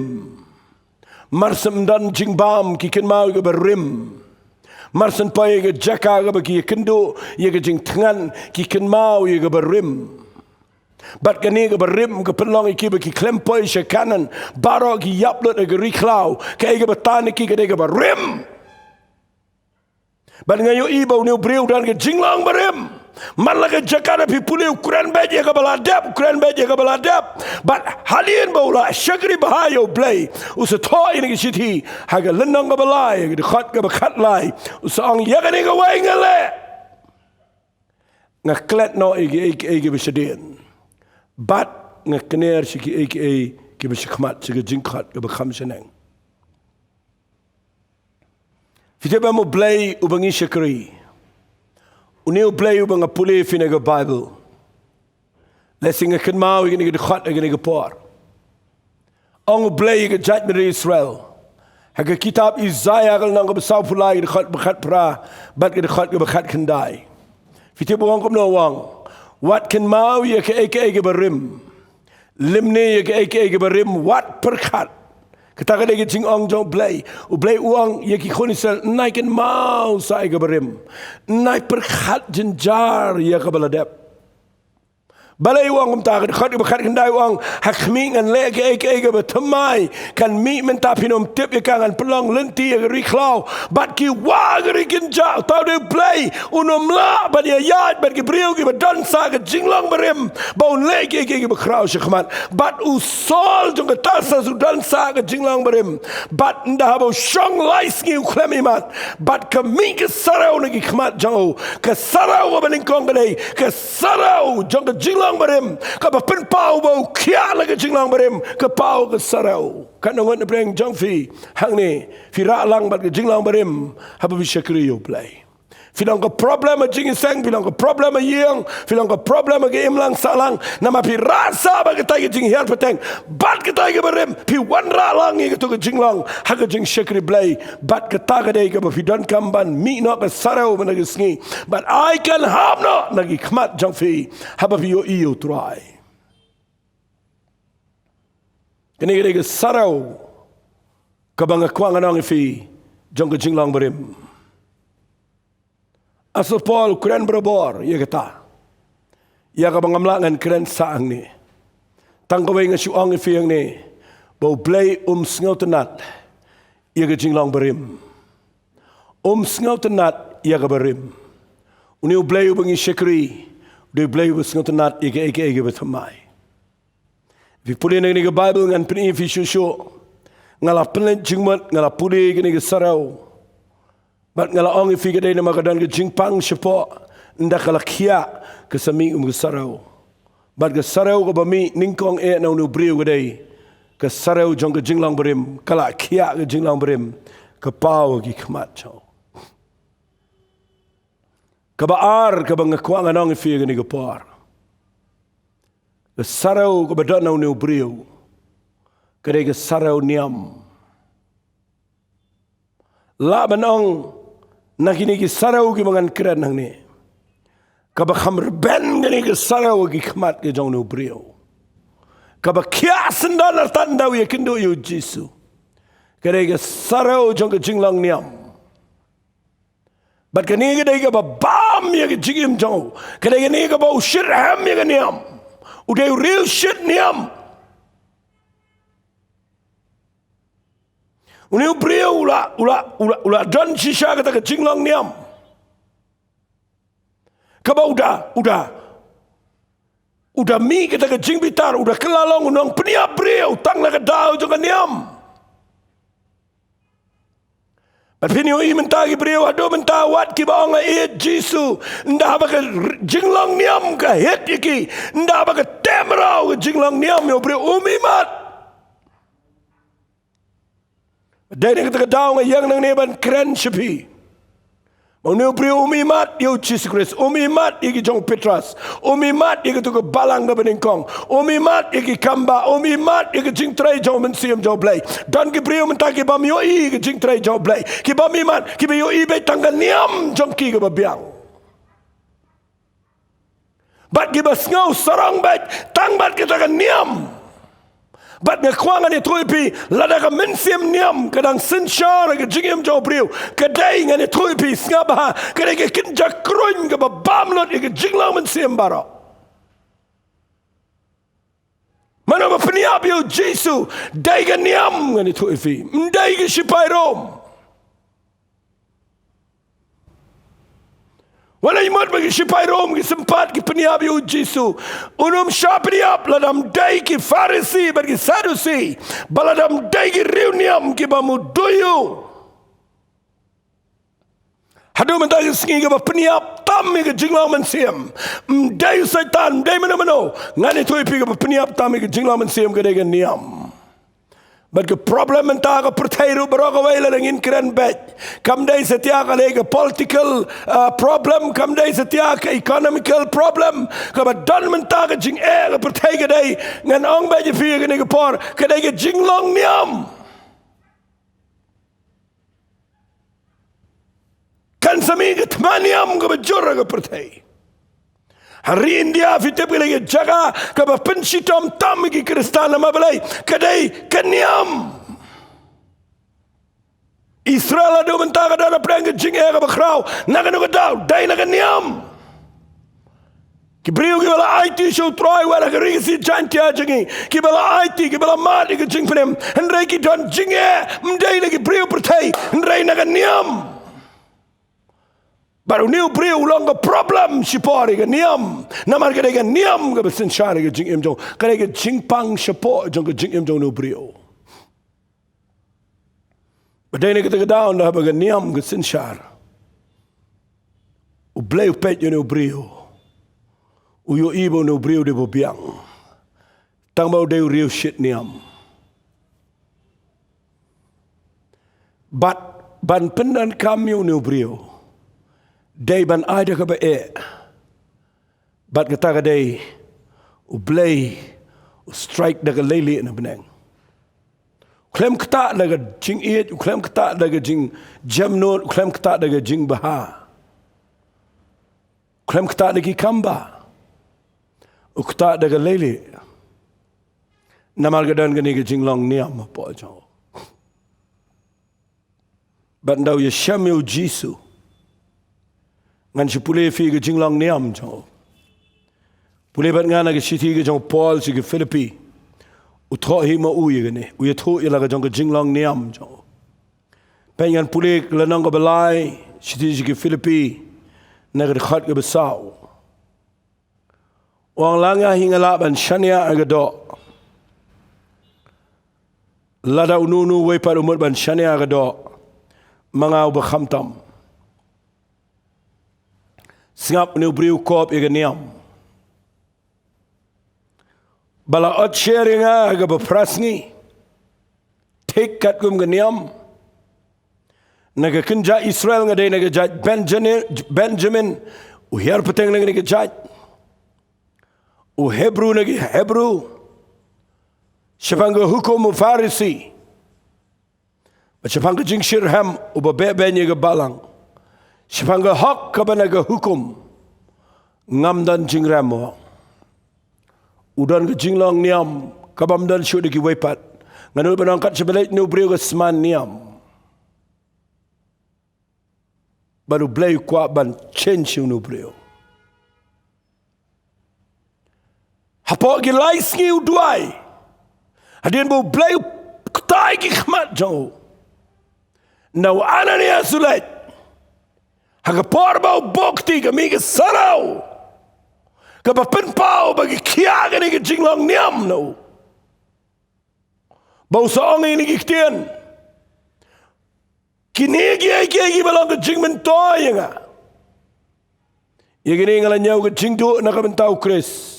Mar shen don jingbam, ki kynmaw ïa kaba rim. Mar shen poi ïa ka jaka kaba ki ïakynduh ïa ka jingthngan, ki kynmaw ïa kaba rim. Bad kane kaba rim ka pynlong ïa ki ba ki khlem poi sha Kanaan, baroh ki ïap lut ha ka ri khlaw. Kaei kaba tan ïa ki ka dei kaba rim. Bad nga ïohi ba une u briew u don ka jinglong barim. Man la ka jaka, lada phi pule, u kren beit ïa kaba la dep, u kren beit ïa kaba la dep. Bad hadien ba u la shakri bha ïa U Blei, u sa thoh ïa kane ka shithi ha ka lynnong kaba lai, ha ka dkhot kaba khatlai, u sa ong, ïa kane kawei nga leh, nga klet noh ïa kiei kiei kiba shadien, bad nga kner sha kiei kiei kiba shakhmat, sha ka jingkhot kaba kham shaneng. Phi tip em, U Blei uba ngi shakri, une U Blei uba nga pule ïa phi na ka Baibl, lehse nga kynmaw ïa kane ka dkhot ha kane ka por. Ong U Blei ïa ka jaitbynriew Israel ha ka kitab Isaiah, ka lynnong kaba sawphew lai, ka dkhot ba khatphra bad ka dkhot kaba khatkhyndai. Phi tip u ong kumno? U ong, wat kynmaw ïa kaei kaei kaba rim, lymne ïa kaei kaei kaba rim wat pyrkhat. Kata ka dei ka jingong jong U Blei. U Blei u ong ïa ki khun Israel, ym nai kynmaw sa ïa kaba rim, ym nai pyrkhat jynjar ïa kaba la dep. Balei u ong kumta? Ka dkhot kaba khatkhyndai u ong, ha khmih ngan leh kaei kaei kaba thymmai, kan mih mynta phin ym tip ïa ka, ngan pynlong lynti ïa ka ri khlaw, bad ki wah ha ka ri kynjah. Uta u dei U Blei, un ym lah ban ïaid bad ki briew kiba don sa ka jinglong barim ba un leh kiei kiei kiba khraw shakhmat. Bad u Saul jong kata sa u don sa ka jinglong barim. Bad ynda haba u shong lai sngi u khlem ïa mat, bad ka mih ka sarew na ki khmat jong u. Ka sarew kaba nyngkong ka dei ka sarew jong ka jinglong barim, kaba pynpaw ba u khiah na ka jinglong barim, ka paw ka sarew. Katno ngut na pdeng jong phi hangne phi rah lang bad ka jinglong barim haba phi shakri ïa U Blei? Phi long ka problem ha jingïaseng, phi long ka problem ha ïing, phi long ka problem ha ka imlang sahlang. Namar phi rah sah bad katei ka jinghiar pateng, bad katei ka barim, phi wanrah lang ïa kato ka jinglong ha ka jingshakri Blei. Bad kata ka dei kaba phi donkam ban mih noh ka sarew mynta ka sngi, bad ai kynhap noh na ki khmat jong phi haba phi ïohi ïa u Trai. Kane ka dei ka sarew kaba nga kwah ngan ong ïa phi jong ka jinglong barim. Apostol Paul u kren barabor ïa kata, ïa kaba ngam lah ngan kren sah hangne. Tang kawei nga shu ong ïa phi hangne, ba U Blei um sngewtynnat ïa ka jinglong barim. Um sngewtynnat ïa ka barim. Une U Blei uba ngi shakri, U Blei uba sngewtynnat ïa kaei kaei kaba thymmai. Phi pule na kane ka Baibl, ngan pyni ïa phi shuh shuh. Nga la pynleit jingmut, nga la pule ïa kane ka sarew. Bad nga la ong ïa phi ka dei namar ka don ka jingpang shapoh, ynda ka la khiah ka sa mih kum ka sarew. Bad ka sarew kaba mih nyngkong eh na une u briew ka dei ka sarew jong ka jinglong barim, ka la khiah ka jinglong barim, ka paw ha ki khmat jong u. Kaba ar kaba nga kwah ngan ong ïa phi kane ka por, ka sarew kaba don na une u briew ka dei ka sarew niam. Lah ban ong na kine ki sarew kiba ngan kren hangne, kaba kham rben kane ka sarew ha ki khmat ka jong une u briew, kaba khiah syndon artat ynda u ïakynduh ïa u Jisu, ka dei ka sarew jong ka jinglong niam. Bad kane ka dei kaba bam ïa ka jingim jong u. Ka dei kane kaba u shitrhem ïa ka niam. U dei u riewshit niam. Une u briew u la, u la, u la, u la don shisha kata ka jinglong niam. Kaba u da, u da, u da mih kata ka jingbitar, u da kylla long u nongpynïap briew tang na ka daw jong ka niam. Bad phin ïohi mynta ki briew haduh mynta wat kiba ong ha ïeit Jisu, ynda haba ka r-, jinglong niam ka hit ïa ki, ynda haba ka teh mraw ka jinglong niam ïa u briew, um imat. Dei na kata ka daw nga ïeng nangne ban kren sha phi. Ba une u briew um imat ïa u Jisu Khrist, um imat ïa ki jong u Petros, um imat ïa katu ka balang kaba nyngkong, um imat ïa ki kambah, um imat ïa ka jingtrei jong u Mynsiem jong u Blei. Don ki briew mynta ki bym ïohi ïa ka jingtrei jong u Blei, ki bym imat, kiba ïohi beit tang ka niam jong ki kaba biang. Bad kiba sngew sarong beit tang bad kata ka niam. Bad nga kwah ngan ïathuh ïa phi, lada ka mynsiem niam ka dang synshar ha ka jingim jong u briew, ka dei, ngan ïathuh ïa phi, sngap bha, ka dei ka kynja kruiñ kaba bam lut ïa ka jinglong mynsiem baroh. Mano ba pynïap ïa u Jisu? Dei ka niam, ngan ïathuh ïa phi. Ym dei ki shipai Rom. Wat la mut ba ki shipai Rom ki sympat ki pynïap ïa u Jisu, un ym shah pynïap lada ym dei ki Pharisi bad ki Sadusi, bad lada ym dei ki riewniam kiba mudui ïa u. Haduh mynta ka sngi kaba pynïap tam ïa ka jinglong mynsiem, ym dei u Soitan, ym dei mano mano. Ngan ïathuh ïa phi, kaba pynïap tam ïa ka jinglong mynsiem ka dei ka niam. Bad ka problem mynta ka pyrthei ruh baroh kawei lada ngin kren beit, kam dei satia ka dei ka political, uh, problem, kam dei satia ka economical problem. Kaba don mynta ka jingeh ka pyrthei ka dei, ngan ong beit ïa phi kane ka por, ka dei ka jinglong niam. Kan sa mih ka thma niam kaba jur ha ka pyrthei. Ha ri India phi tip ka dei ka jaka kaba pynshitom tam ïa ki Khristan, namar balei? Ka dei ka niam. Israel haduh mynta ka don hapdeng ka jingeh kaba khraw, na kano ka daw? Dei na ka niam. Ki briew kiba la aiti sha u Trai wat ha ka ri Khasi Jaiñtia jong ngi, kiba la aiti, kiba la mad ïa ka jingpynim, hynrei ki don jingeh, ym dei na ki briew pyrthei, hynrei na ka niam. Bad une u briew u long ka problem shipor ïa ka niam, namar ka dei ka niam kaba synshar ïa ka jingim jong u, ka dei ka jingpang shapoh jong ka jingim jong une u briew. Ba dei na kata ka daw, ynda haba ka niam ka synshar, U Blei u peit ïa une u briew, u ïohi ba une u briew u dei ba biang, tang ba u dei u riewshit niam. Bad ban pyndonkam ïa une u briew, dei ban ai da kaba eh. Bad kata ka dei, U Blei u strike da ka leilieh na bneng. U khlem ktah da ka jingïeit, u khlem ktah da ka jingjemnud, u khlem ktah da ka jingbha. U khlem ktah da ki kamba. U ktah da ka leilieh. Namar ka don kane ka jinglong niam hapoh jong u. Bad ynda u ïashem ïa U Jisu, ngan shu pule ïa phi ka jinglong niam jong u. Pule bad nga na ka shithi ka jong u Paul sha ki Philippi. U thoh hi ma u ïa kane, u ïathuh ïa la ka jong ka jinglong niam jong u. Peit ngan pule ka lynnong kaba lai, shithi sha ki Philippi, na ka dkhot kaba saw. U ong, la nga hi nga lah ban shaniah ha ka doh. Lada uno uno uwei pat u mut ban shaniah ha ka doh, ma nga uba khamtam. Sngap, une u briew u kop ïa ka niam. Ba la ot sher ïa nga ha kaba phra sngi, thik katkum ka niam. Na ka kynja Israel nga dei na ka jaid Benjamin, Benjamin, u hiar pateng na kane ka jaid. U Hebru na ki Hebru. Shaphang ka hukum u Pharisi. Bad shaphang ka jingshitrhem uba beh beiñ ïa ka balang. Shaphang ka hok kaba na ka hukum, ngam don jingrem mo. U don ka jinglong niam kabym don shuh da kiwei pat. Ngan nud ban ong kat shaba leit une u briew ka sman niam. Bad U Blei u kwah ban change ïa une u briew. Hapoh ki lai sngi u duwai. Hadien ba U Blei u ktah ïa ki khmat jong u. Ynda u Ananias u leit. Ha ka por ba u buh kti, ka mih ka saraw kaba pynpaw ba ki khiah kane ka jinglong niam na u. Ba u sa ong ïa kine ki ktien. Kine kiei kiei kiba long ka jingmyntoi ïa nga. Ïa kine nga la ñiew ka jingduh na ka bynta U Khrist.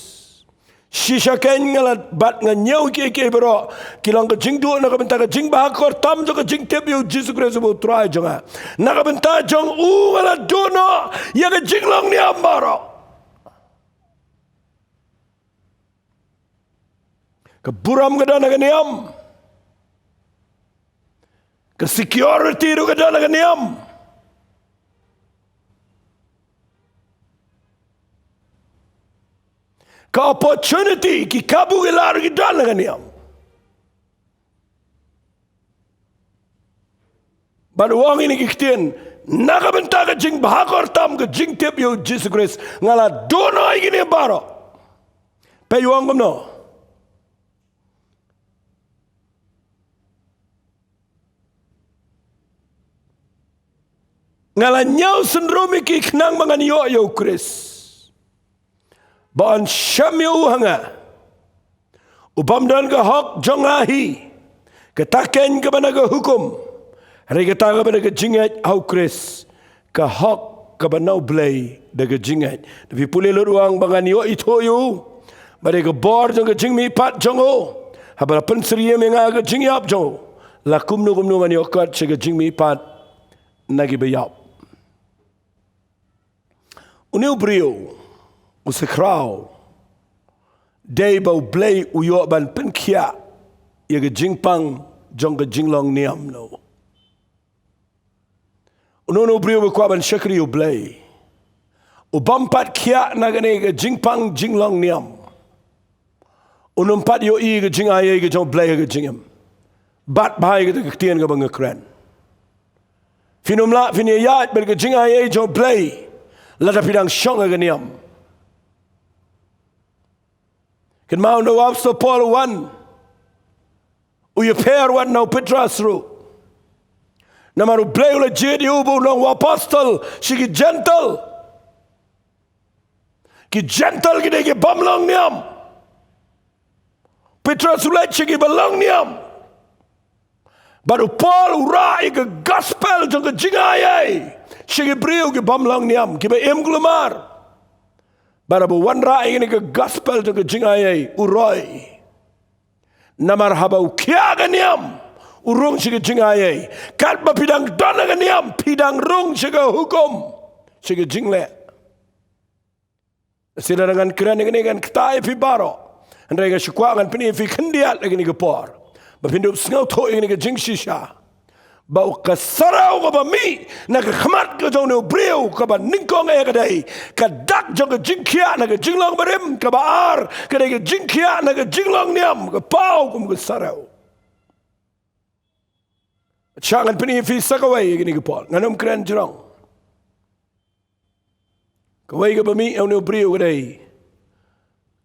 Shisha kein nga la bat, nga ñiew kiei kiei baroh ki long ka jingduh na ka bynta ka jingbha kyrpang jong ka jingtip ïa U Jisu Khrist uba U Trai jong nga. Na ka bynta jong u nga la duh noh ïa ka jinglong niam baroh. Ka burom ka don ha ka niam. Ka security ruh ka don ha ka niam. Ka opportunity, ki kabu ki lad ruh ki don ha ka niam. Bad u ong ïa kine ki ktien, na ka bynta ka jingbha kyrpang ka jingtip ïa U Jisu Khrist, nga la duh noh ïa kine baroh. Peit u ong kumno. Nga la ñiew syndrom ïa ki khnang ba ngan ïoh ïa U Khrist. Ba yn shem ïa u ha nga. U bym don ka hok jong nga hi. Kata kein kaba na ka hukum. Hynrei kata kaba na ka jingngeit ha U Khrist. Ka hok kaba na U Blei da ka jingngeit. Da phi pule lut u ong ba ngan ïoh ithuh ïa u. Bad da ka bor jong ka jingmihpat jong u. Haba la pynsyriem ïa nga ka jingïap jong u. La kumno kumno ngan ïoh kot sha ka jingmihpat na kiba ïap. Une u briew, u sa khraw, dei ba U Blei u ïoh ban pynkhiah ïa ka jingpang jong ka jinglong niam na u. Une u briew ba kwah ban shakri U Blei. U bym pat khiah na kane ka jingpang jinglong niam. Unym pat ïohi ka jingai ei ka jong U Blei ha ka jingim. Bat bha ïa kata ka ktien kaba nga kren. Phin ym lah phin ïaid bad ka jingai ei jong U Blei lada phi dang shong ha ka niam. Kynmaw ynda u apostol Paul u wan, u ïapher wat na u Petros ruh. Namar U Blei u la jied ïa u ba un long u apostol sha ki Jentil. Ki Jentil ki dei ki bym long niam. Petros u leit sha ki ba long niam. Bad u Paul u rah ïa ka gospel jong ka jingai ei sha ki briew ki bym long niam, kiba im kulmar. Bad haba u wanrah ïa kane ka gospel jong ka jingai ei, u roi. Namar haba u khiah ka niam, u rung sha ka jingai ei. Katba phi dang don ha ka niam, phi dang rung sha ka hukum. sha ka jingleh. Shisha ngan kren ïa kane, ngan kyntait ïa phi baroh. Hynrei nga shu kwah ngan pyni ïa phi khyndiat ïa kane ka por, ba phin dup sngewthuh ïa kane ka jingshisha, ba ka sarew kaba mih na ka khmat ka jong une u briew kaba nyngkong eh ka dei ka dak jong ka jingkhiah na ka jinglong barim, kaba ar ka dei ka jingkhiah na ka jinglong niam, ka paw kum ka sarew. Shisha ngan pyni ïa phi sa kawei ïa kane ka por, ngan ym kren jrong. Kawei kaba mih ha une u briew ka dei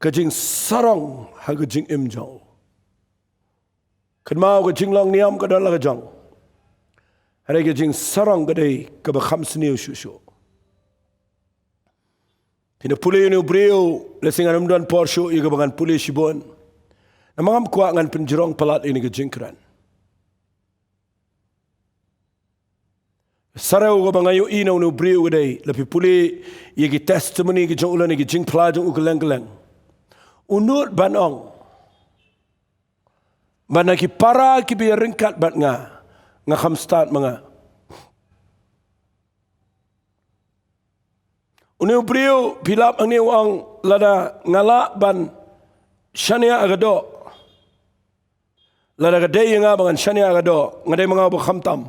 ka jingsarong ha ka jingim jong u. Kynmaw, ka jinglong niam ka don la ka jong, hynrei ka jingsarong ka dei kaba kham sniew shuh shuh. Phin da pule ïa une u briew, lehse ngan ym don por shuh ïa kaba ngan pule shibun. Namar ngam kwah ngan pynjrong palat ïa kane ka jingkren. Sarew kaba nga ïohi na une u briew ka dei, lada phi pule ïa ki testimony ki jong u lane ki jingphla jong u kylleng kylleng, u nud ban ong, ba na ki para kiba ïaryngkat bad nga, nga kham stad ma nga. Une u briew phi lap hangne u ong, lada nga lah ban shaniah ha ka doh, lada ka dei ïa nga ba ngan shaniah ha ka doh, nga dei ma nga uba khamtam.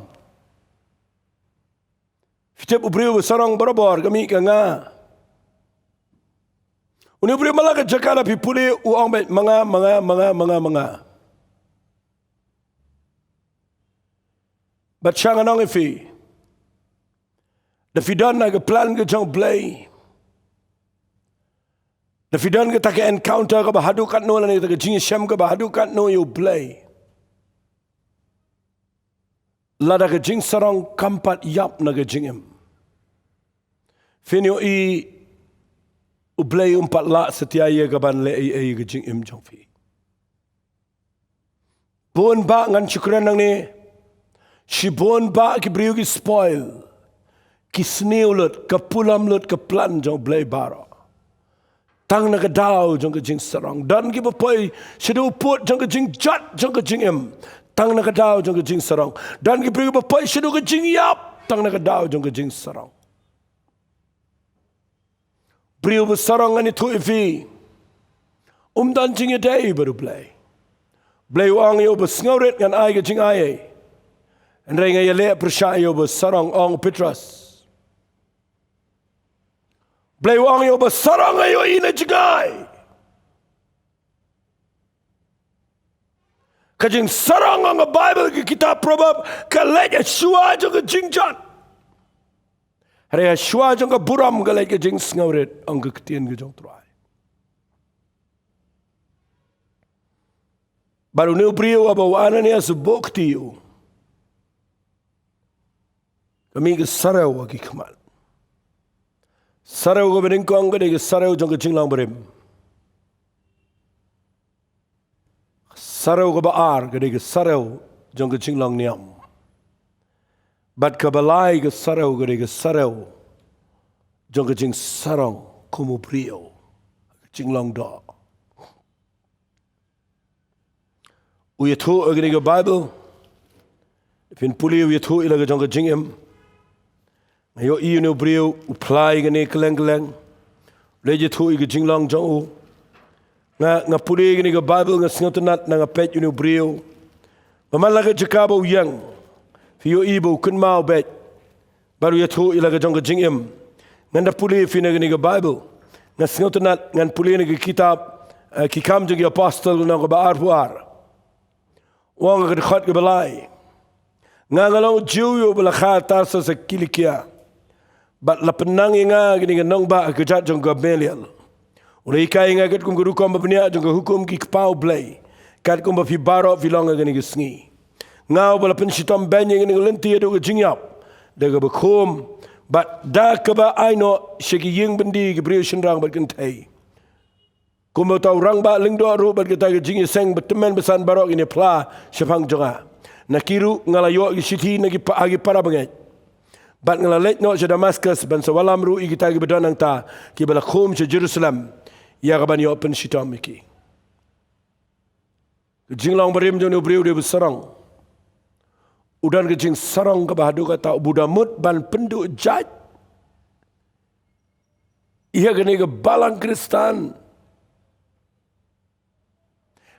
Phi tip, u briew ba sarong barabor ka mih ka nga. Une u briew man la ka jaka lada phi pule u ong beit ma nga, ma nga, ma nga, ma nga, ma nga. Bad shisha ngan ong ïa phi, lada phi don ha ka plan ka jong u Blei, lada phi don kata ka encounter kaba haduh katno lane kata ka jingïashem kaba haduh katno ïa u Blei, lada ka jingsarong kam pat ïap na ka jingim, phin ïohi u Blei um pat lah satia ïa ka ban leh ei ei ïa ka jingim jong phi. Bun bah, ngan shu kren nangne, shibun bah ki briew ki spoil, ki sniew lut, ka pulom lut ka plan jong u Blei baroh, tang na ka daw jong ka jingsarong. Don kiba poi shaduh u pud jong ka jingjot jong ka jingim, tang na ka daw jong ka jingsarong. Don ki briew kiba poi shaduh ka jingïap, tang na ka daw jong ka jingsarong. Briew ba sarong, ngan ïathuh ïa phi, um don jingïadei bad u Blei. Blei u ong ïa uba sngewrit ngan ai ka jingaiei, hynrei nga ïaleh pyrshah ïa uba sarong, ong u Petros. Blei u ong ïa uba sarong, nga ïohi na jngai. Ka jingsarong, ong ka Baibl, ka kitab Proverb, ka leit shuwa jong ka jingjot. Hynrei shuwa jong ka burom ka leit ka jingsngewrit, ong ka ktien ka jong u Trai. Bad une u briew haba u Ananias u buh kti ïa u, ka mih ka sarew ha ki khmat. Sarew kaba nyngkong ka dei ka sarew jong ka jinglong barim. Sarew kaba ar ka dei ka sarew jong ka jinglong niam. Bad kaba lai ka sarew ka dei ka sarew jong ka jingsarong kum u briew, ka jinglong doh. U ïathuh ïa kane ka Baibl, phin pule u ïathuh ïa la ka jong ka jingim. Nga ïohi une u briew u phla ïa kane kylleng kylleng, u leit ïathuh ïa ka jinglong jong u. Nga, nga pule ïa kane ka Baibl, nga sngewtynnat, nga peit une u briew, nga man la ka jaka ba u ïeng, phi ïohi ba u kynmaw beit bad u ïathuh ïa la ka jong ka jingim. Ngan da pule ïa phi na kane ka Baibl, nga sngewtynnat, ngan pule na ka kitab, eh, Ki Kam jong ki Apostol, lynnong kaba arphew ar. U ong ha ka dkhot kaba lai, nga, nga long u Jiw ïa uba la kha ha Tarsus ha Kilikia, bad la pynnang ïa nga ha kane ka nongbah ha ka kjat jong u Gamaliel. U la hikai ïa nga katkum ka rukom ba bniah jong ka hukum ki kpa u Blei, katkum ba phi baroh phi long ha kane ka sngi. Nga uba la pynshitom beiñ ïa kane ka lynti haduh ka jingïap da kaba khum, bad da kaba ai noh sha ki ïing byndi, ki briew shynrang bad kynthei. Kumba uta u rangbah lyngdoh ruh bad kata ka jingïaseng ba tymmen basan baroh kin ïa phla shaphang jong nga. Na ki ruh nga la ïoh ki shithi na ki pa-, ha ki para bangeit. Bad nga la leit noh sha Damaskus ban sa wallam ruh ïa kita kiba don hangta, kiba la khum sha Jerusalem, ïa kaban ïoh pynshitom ïa ki. Ka jinglong barim jong une u briew u dei ba sarong. U don ka jingsarong kaba haduh katta, u ba u da mut ban pynduh jait ïa kane ka balang Khristan.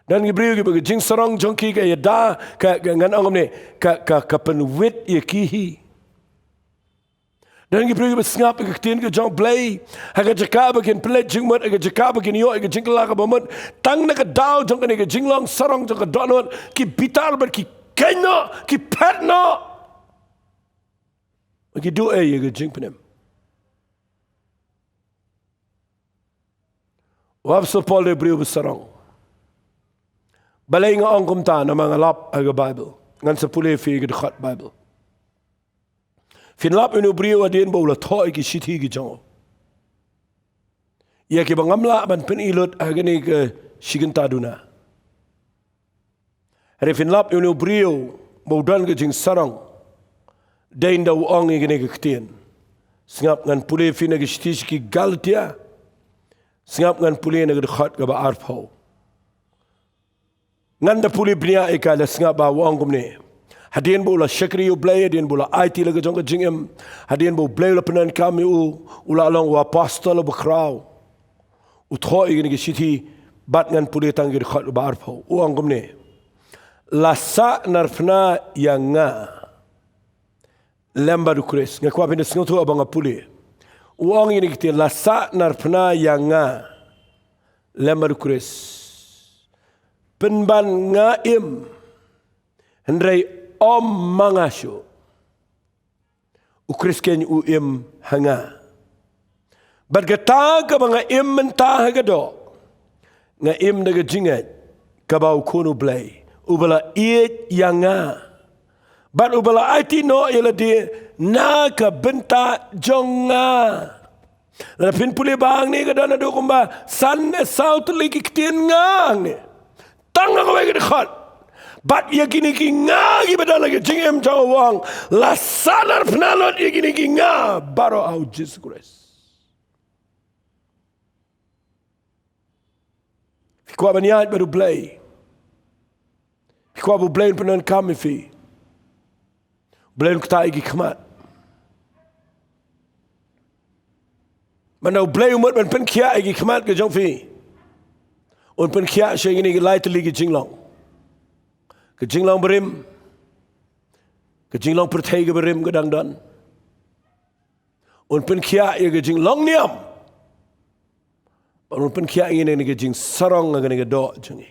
Don ki briew kiba ka jingsarong jong ki ka ïada, ka, ka ngan ong kumne, ka, ka, ka pynwit ïa ki hi. Don ki briew kiba sngap ïa ka ktien ka jong U Blei ha ka jaka ba kin pynleit jingmut, ha ka jaka ba kin ïoh ïa ka jingkylla kaba mut, tang na ka daw jong kane ka jinglong sarong jong ka dohnud, ki bitar bad ki kynnoh, ki phet noh. Ki duh ei ïa ka jingpynim. U Apostol Paul dei u briew ba sarong. Balei nga ong kumta? Namar nga lap ha ka Baibl. Ngan sa pule ïa phi ka dkhot Baibl. Phin lap ïa une u briew hadien ba u la thoh ïa ki shithi ki jong u ïa kiba ngam lah ban pyni lut ha kane ka shi kynta duna. Hynrei phin lap ïa une u briew ba u don ka jingsarong. Dei ynda u ong ïa kane ka ktien. Sngap, ngan pule ïa phi na ka shithi sha ki Galatia. Sngap, ngan pule na ka dkhot kaba arphew. Ngan da pule bniah ïa ka, la sngap ba u ong kumne. Hadien ba u la shakri ïa U Blei, hadien ba u la aiti la ka jong ka jingim, hadien ba U Blei u la pyndonkam ïa u, u la long u apostol uba khraw. U thoh ïa kine ki shithi, bad ngan pule tang ki dkhot ba arphew. U ong kumne. La sahnarphna ïa nga lem bad U Khrist. Nga kwah phin da sngewthuh haba nga pule. U ong ïa kine ki ktien, la sahnarphna ïa nga lem bad U Khrist. Pynban nga im, hynrei ym ma nga shuh. U Khrist keiñ u im ha nga. Bad kata kaba nga im mynta ha ka doh, nga im da ka jingngeit kaba U Khun U Blei, uba la ïeit ïa nga, bad uba la aiti noh ïa lade na ka bynta jong nga. Lada phin pule ba hangne ka don haduh kumba san ne saw tylli ki ktien nga hangne. Tang ha kawei ka dkhot. Bad ïa kine ki nga kiba don ha ka jingim jong u, u ong, la sahnarphna lut ïa kine ki nga baroh ha U Jisu Khrist. Phi kwah ban ïaid bad U Blei. Phi kwah ba U Blei un pyndonkam ïa phi. U Blei un ktah ïa ki khmat. Mynta U Blei u mut ban pynkhiah ïa ki khmat ka jong phi. Un pynkhiah sha kine ki lai tylli ki jinglong. Ka jinglong barim. Ka jinglong pyrthei kaba rim ka dang don. Un pynkhiah ïa ka jinglong niam. Bad un pynkhiah ïa kane ka jingsarong ha kane ka doh jong ngi.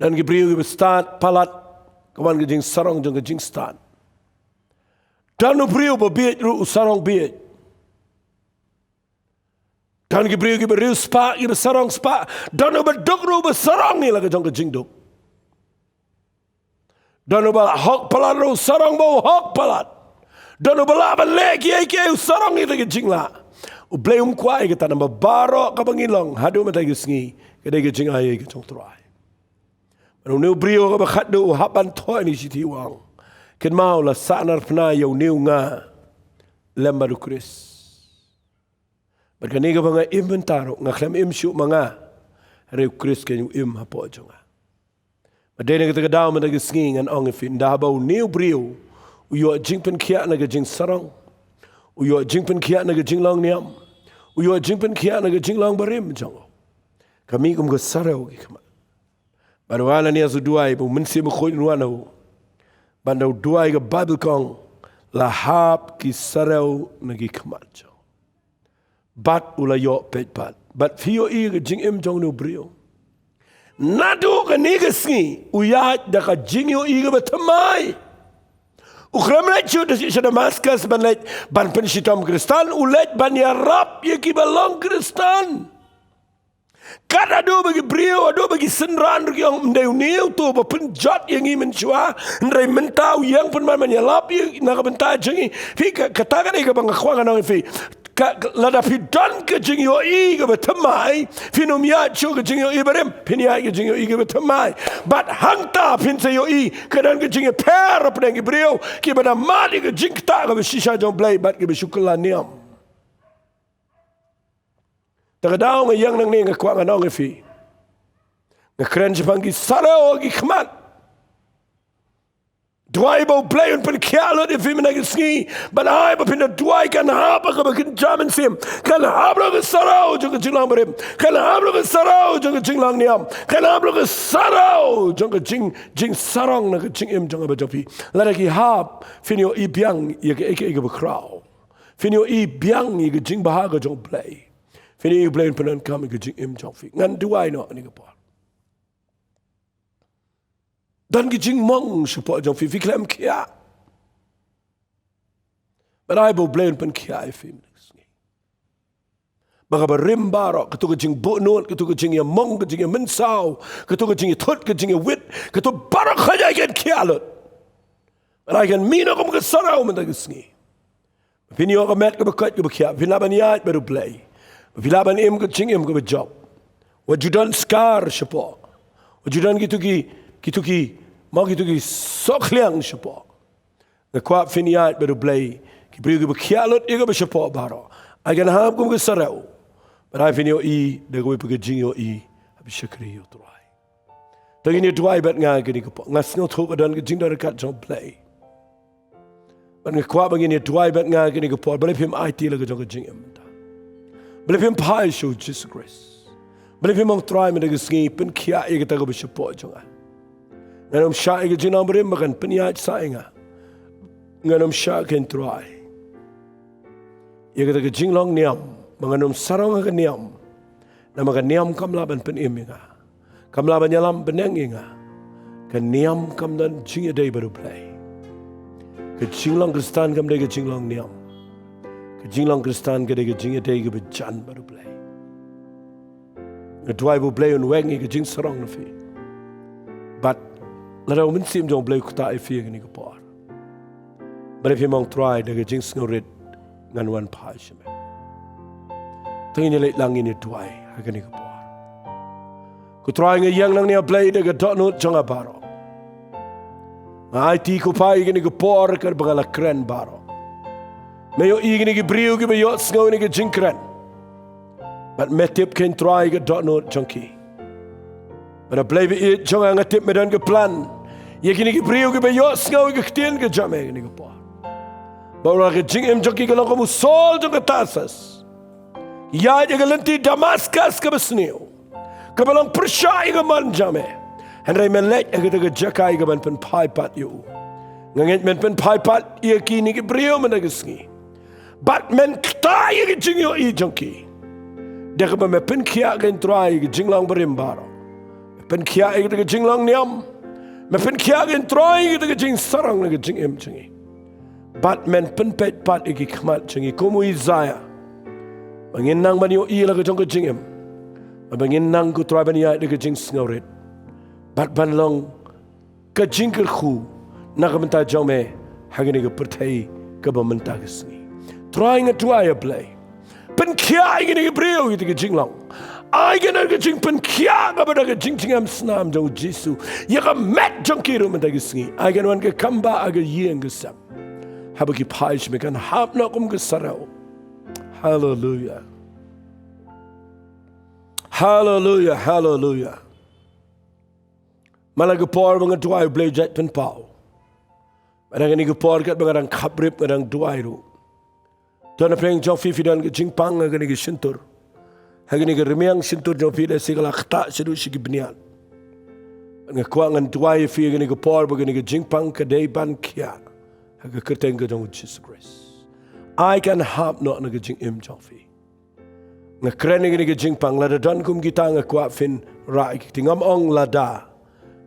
Don ki briew kiba stad palat, ka wan ka jingsarong jong ka jingstad. Don u briew ba bieit ruh u sarong bieit. Don ki briew kiba riewspah, kiba sarong spah. Don uba duk ruh uba sarong ïa la ka jong ka jingduk. Don uba hok palat ruh u sarong ba u hok palat. Don uba lah ban leh kiei kiei u sarong ïa la ka jinglah. U Blei um kwah ïa kata namar baroh kaba ngi long haduh mynta ka sngi ka dei ka jingai ka jong U Trai. Bad une u briew kaba khatduh u hap ban thoh ïa kine ki shithi u ong, kynmaw, la sahnarphna ïa une u nga lem bad U Khrist. Bad kane kaba nga im mynta ruh, nga khlem im shuh ma nga. Hynrei U Khrist keiñ u im hapoh jong nga. Bad dei na kata ka daw mynta ka sngi ngan ong ïa phi, ynda haba une u briew u ïoh jingpynkhiah na ka jingsarong, u ïoh jingpynkhiah na ka jinglong niam, u ïoh jingpynkhiah na ka jinglong barim jong u, ka mih kum ka sarew ki khmat. Bad u Ananias u duwai, ba U Mynsiem Bakhuid un wan ha u. Bad ynda u duwai ka Baibl ka ong, la hap ki sarew na ki khmat jong u. Bad u la ïoh peit pat. Bad phi ïohi ka jingim jong une u briew. Naduh kane ka sngi u ïaid da ka jingïohi kaba thymmai. U khlem leit shuh da sha Damascus ban leit ban pynshitom Khristan, u leit ban ïarap ïa kiba long Khristan. Kat haduh ba ki briew, haduh ba ki synran ruh ki ong, ym dei une uto ba pynjot ïa ngi mynshuwa, hynrei mynta u ïeng pynban ban ïalap ïa na ka bynta jong ngi. Phi, ka, kata ka dei kaba nga kwah ngan ong ïa phi. Ka, ka, lada phi don ka jingïohi kaba thymmai, phin ym ïaid shuh ka jingïohi barim, phin ïaid ka jingïohi kaba thymmai. Bad hangta phin sa ïohi ka don ka jingïapher hapdeng ki briew kiba da mad ïa ka jingktah kaba shisha jong U Blei bad kiba shu kylla niam. Te ka daw nga ïeng nangne nga kwah ngan ong ïa phi, nga kren shaphang ki sarew ki khmat. Duwai ba U Blei un pynkhiah lut ïa phi mynta ka sngi. Bad ai ba phin da duwai kan hap ha kaba kynja mynsiem. Kan hap ruh ha ka saraw jong ka jinglong barim. Kan hap ruh ha ka saraw jong ka jinglong niam. Kan hap ruh ha ka saraw jong ka jing, jingsarong na ka jingim jong nga bad jong phi. Lada ki hap, phin ïohi biang ïa kaei kaei kaba khraw. Phin ïohi biang ïa ka jingbha ka jong U Blei. Phin ïohi U Blei un pyndonkam ïa ka jingim jong phi. Ngan duwai noh ha kane ka por. Don ki jingmong shapoh jong phi, phi khlem khiah. Bad ai ba U Blei un pynkhiah ïa phi mynta ka sngi. Ba kaba rim baroh, kato ka jingbuhnud, kato ka jingïamong, ka jingïamynsaw, kato ka jingïathut, ka jingïawit, kato baroh ka jingkhiah lut. Bad ai kan mih noh kum ka saraw mynta ka sngi. Phin ïoh ka met kaba koit kaba khiah, phin lah ban ïaid bad U Blei. Phin lah ban im ka jingim kaba jop. Wat ju don skar shapoh. Wat ju don kito ki, kito ki, mo kito ki sohkhliang shapoh. Nga kwah phin ïaid bad U Blei, ki briew kiba khiah lut ïa kaba shapoh baroh. Ai kan hap kum ka saraw. Bad ai phin ïohi da kawei pat ka jingïohi haba shakri ïa U Trai. Te ngin ïa duwai bad nga ha kane ka por. Nga sngewthuh ba don ka jingdon ryngkat jong U Blei. Bad nga kwah ba ngin ïa duwai bad nga ha kane ka por. Balei phim aiti la ka jong ka jingim mynta? Balei phim phai sha U Jisu Khrist? Balei phim ong, Trai, mynta ka sngi pynkhiah ïa kata kaba shapoh jong nga. Ngan ym shah ïa ka jinglong barim ba kan pynïaid sah ïa nga. Ngan ym shah, Kynrad Trai, ïa kata ka jinglong niam ba ngan ym sarong ha ka niam. Namar ka niam kam lah ban pynim ïa nga. Kam lah ban ïalam bneng ïa nga. Ka niam kam don jingïadei bad U Blei. Ka jinglong Khristan kam dei ka jinglong niam. Ka jinglong Khristan ka dei ka jingïadei kaba jan bad U Blei. Nga duwai ba U Blei un weng ïa ka jingsarong na phi. Bad lada U Mynsiem jong U Blei u ktah ïa phi ha kane ka por, balei phim ong, Trai, da ka jingsngewrit ngan wan phai sha me. Te ngin ïa leit lang, ngin ïa duwai ha kane ka por. Ko Trai, nga ïeng nangne, A Blei, da ka dohnud jong nga baroh. Nga aiti, ko Pa, ïa kane ka por kaba nga la kren baroh. Me ïohi ïa kine ki briew kiba ïohsngew ïa kane ka jingkren. Bad me tip, Kynrad Trai, ka dohnud jong ki. Bad A Blei ba ïeit jong nga, nga tip me don ka plan ïa kine ki briew kiba ïohsngew ïa ka ktien ka jong me ha kane ka por. Ba wat la ka jingim jong ki ka long kum u Saul jong ka Tarsus, ïaid ïa ka lynti Damascus kaba sniew, kaba long pyrshah ïa ka mon jong me. Hynrei men leit ha kata ka jaka ïa kaban pynphai pat ïa u. Nga ngeit men pynphai pat ïa kine ki briew mynta ka sngi. Bad men ktah ïa ka jingïohi jong ki. Da kaba me pynkhiah, Kynrad Trai, ïa ka jinglong barim baroh. Me pynkhiah ïa kata ka jinglong niam. Me pynkhiah, Kynrad Trai, ïa kata ka jingsarong na ka jingim jong ngi. Bad men pynpeit pat ïa ki khmat jong ngi kum u Isaiah. Ba ngin nang ban ïohi la ka jong ka jingim. Bad ba ngin nang, ko Trai, ban ïaid da ka jingsngewrit. Bad ban long ka jingkyrkhu na ka bynta jong me ha kane ka pyrthei kaba mynta ka sngi. Trai, nga duwai, A Blei, pynkhiah ïa kine ki briew ïa kata ka jinglong. Ai kan wan ka jingpynkhiah kaba da ka jingjngem snam jong U Jisu ïa ka met jong ki ruh mynta ka sngi. Ai kan wan ka kambah ha ka ïing ka sem. Haba ki phai sha me, kan hap noh kum ka saraw. Haleluia. Haleluia, haleluia. Man la ka por ba nga duwai, U Blei u jait pynpaw. Bad ha kane ka por katba nga dang khaprip, nga dang duwai ruh, don napdeng jong phi, phi don ka jingpang ha kane ka shyntur. Ha kane ka rmiang shyntur jong phi, lehse ka la ktah shaduh sha ki bniat. Bad nga kwah ngan duwai ïa phi ha kane ka por ba kane ka jingpang ka dei ban khiah ha ka kyrteng ka jong U Jisu Khrist. Ai kan hap noh na ka jingim jong phi. Nga kren ïa kane ka jingpang, lada don kum kita nga kwah phin rah ïa ki kti. Ngam ong lada.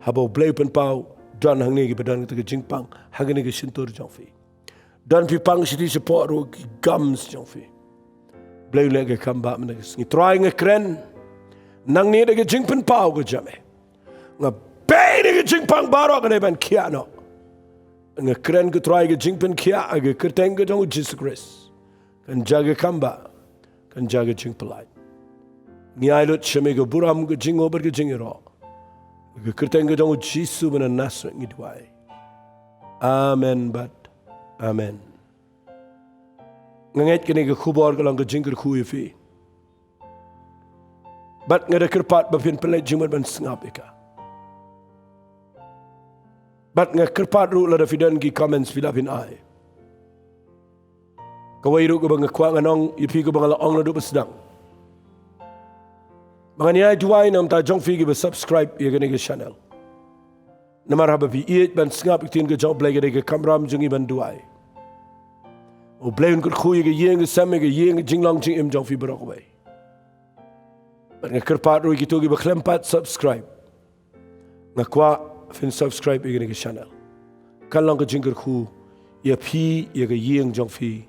Haba U Blei u pynpaw, don hangne kiba don kata ka jingpang ha kane ka shyntur jong phi. Don phi pang shiti shapoh ruh, ki gums jong phi. Blei u leh ka kambah mynta ka sngi. Trai, nga kren nangne da ka jingpynpaw ka jong me. Nga bei ïa ka jingpang baroh ka dei ban khiah noh. Nga kren, ko Trai, ka jingpynkhiah ha ka kyrteng ka jong U Jisu Khrist. Kan jia ka kambah, kan jia ka jingpyllait. Ngi ai lut sha me ka burom, ka jingnguh bad ka jingïaroh. Ha ka kyrteng ka jong U Jisu ba na Nasareth ngi duwai. Amen bad amen. Nga ngeit kane ka khubor ka long ka jingkyrkhu ïa phi. Bad nga da kyrpad ba phin pynleit jingmut ban sngap ïa ka. Bad nga kyrpad ruh lada phi don ki comments phi lah phin ai. Kawei ruh kaba nga kwah ngan ong ïa phi kaba nga la ong naduh ba sdang, ba ngan ïai duwai na ka bynta jong phi kiba subscribe ïa kane ka channel. Namar haba phi ïeit ban sngap ïa ka ktien ka jong U Blei, ka dei ka kamram jong ngi ban duwai. U Blei un kyrkhu ïa ka ïing ka sem, ïa ka ïing ka jinglong jingim jong phi baroh kawei. Bad nga kyrpad ruh ïa kito kiba khlem pat subscribe, nga kwah phin subscribe ïa kane ka channel. Kan long ka jingkyrkhu ïa phi, ïa ka ïing jong phi,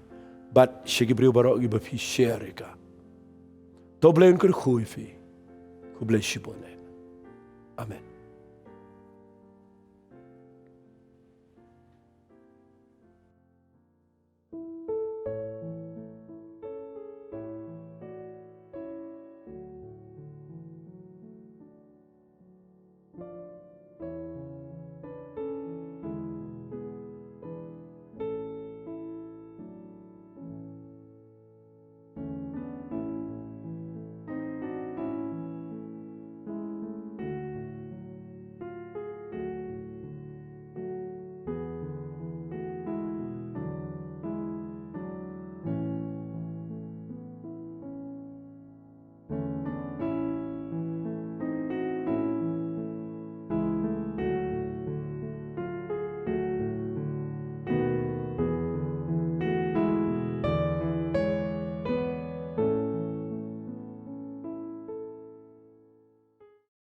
bad sha ki briew baroh kiba phi share ïa ka. To U Blei un kyrkhu ïa phi. Khublei shibun eh. Amen.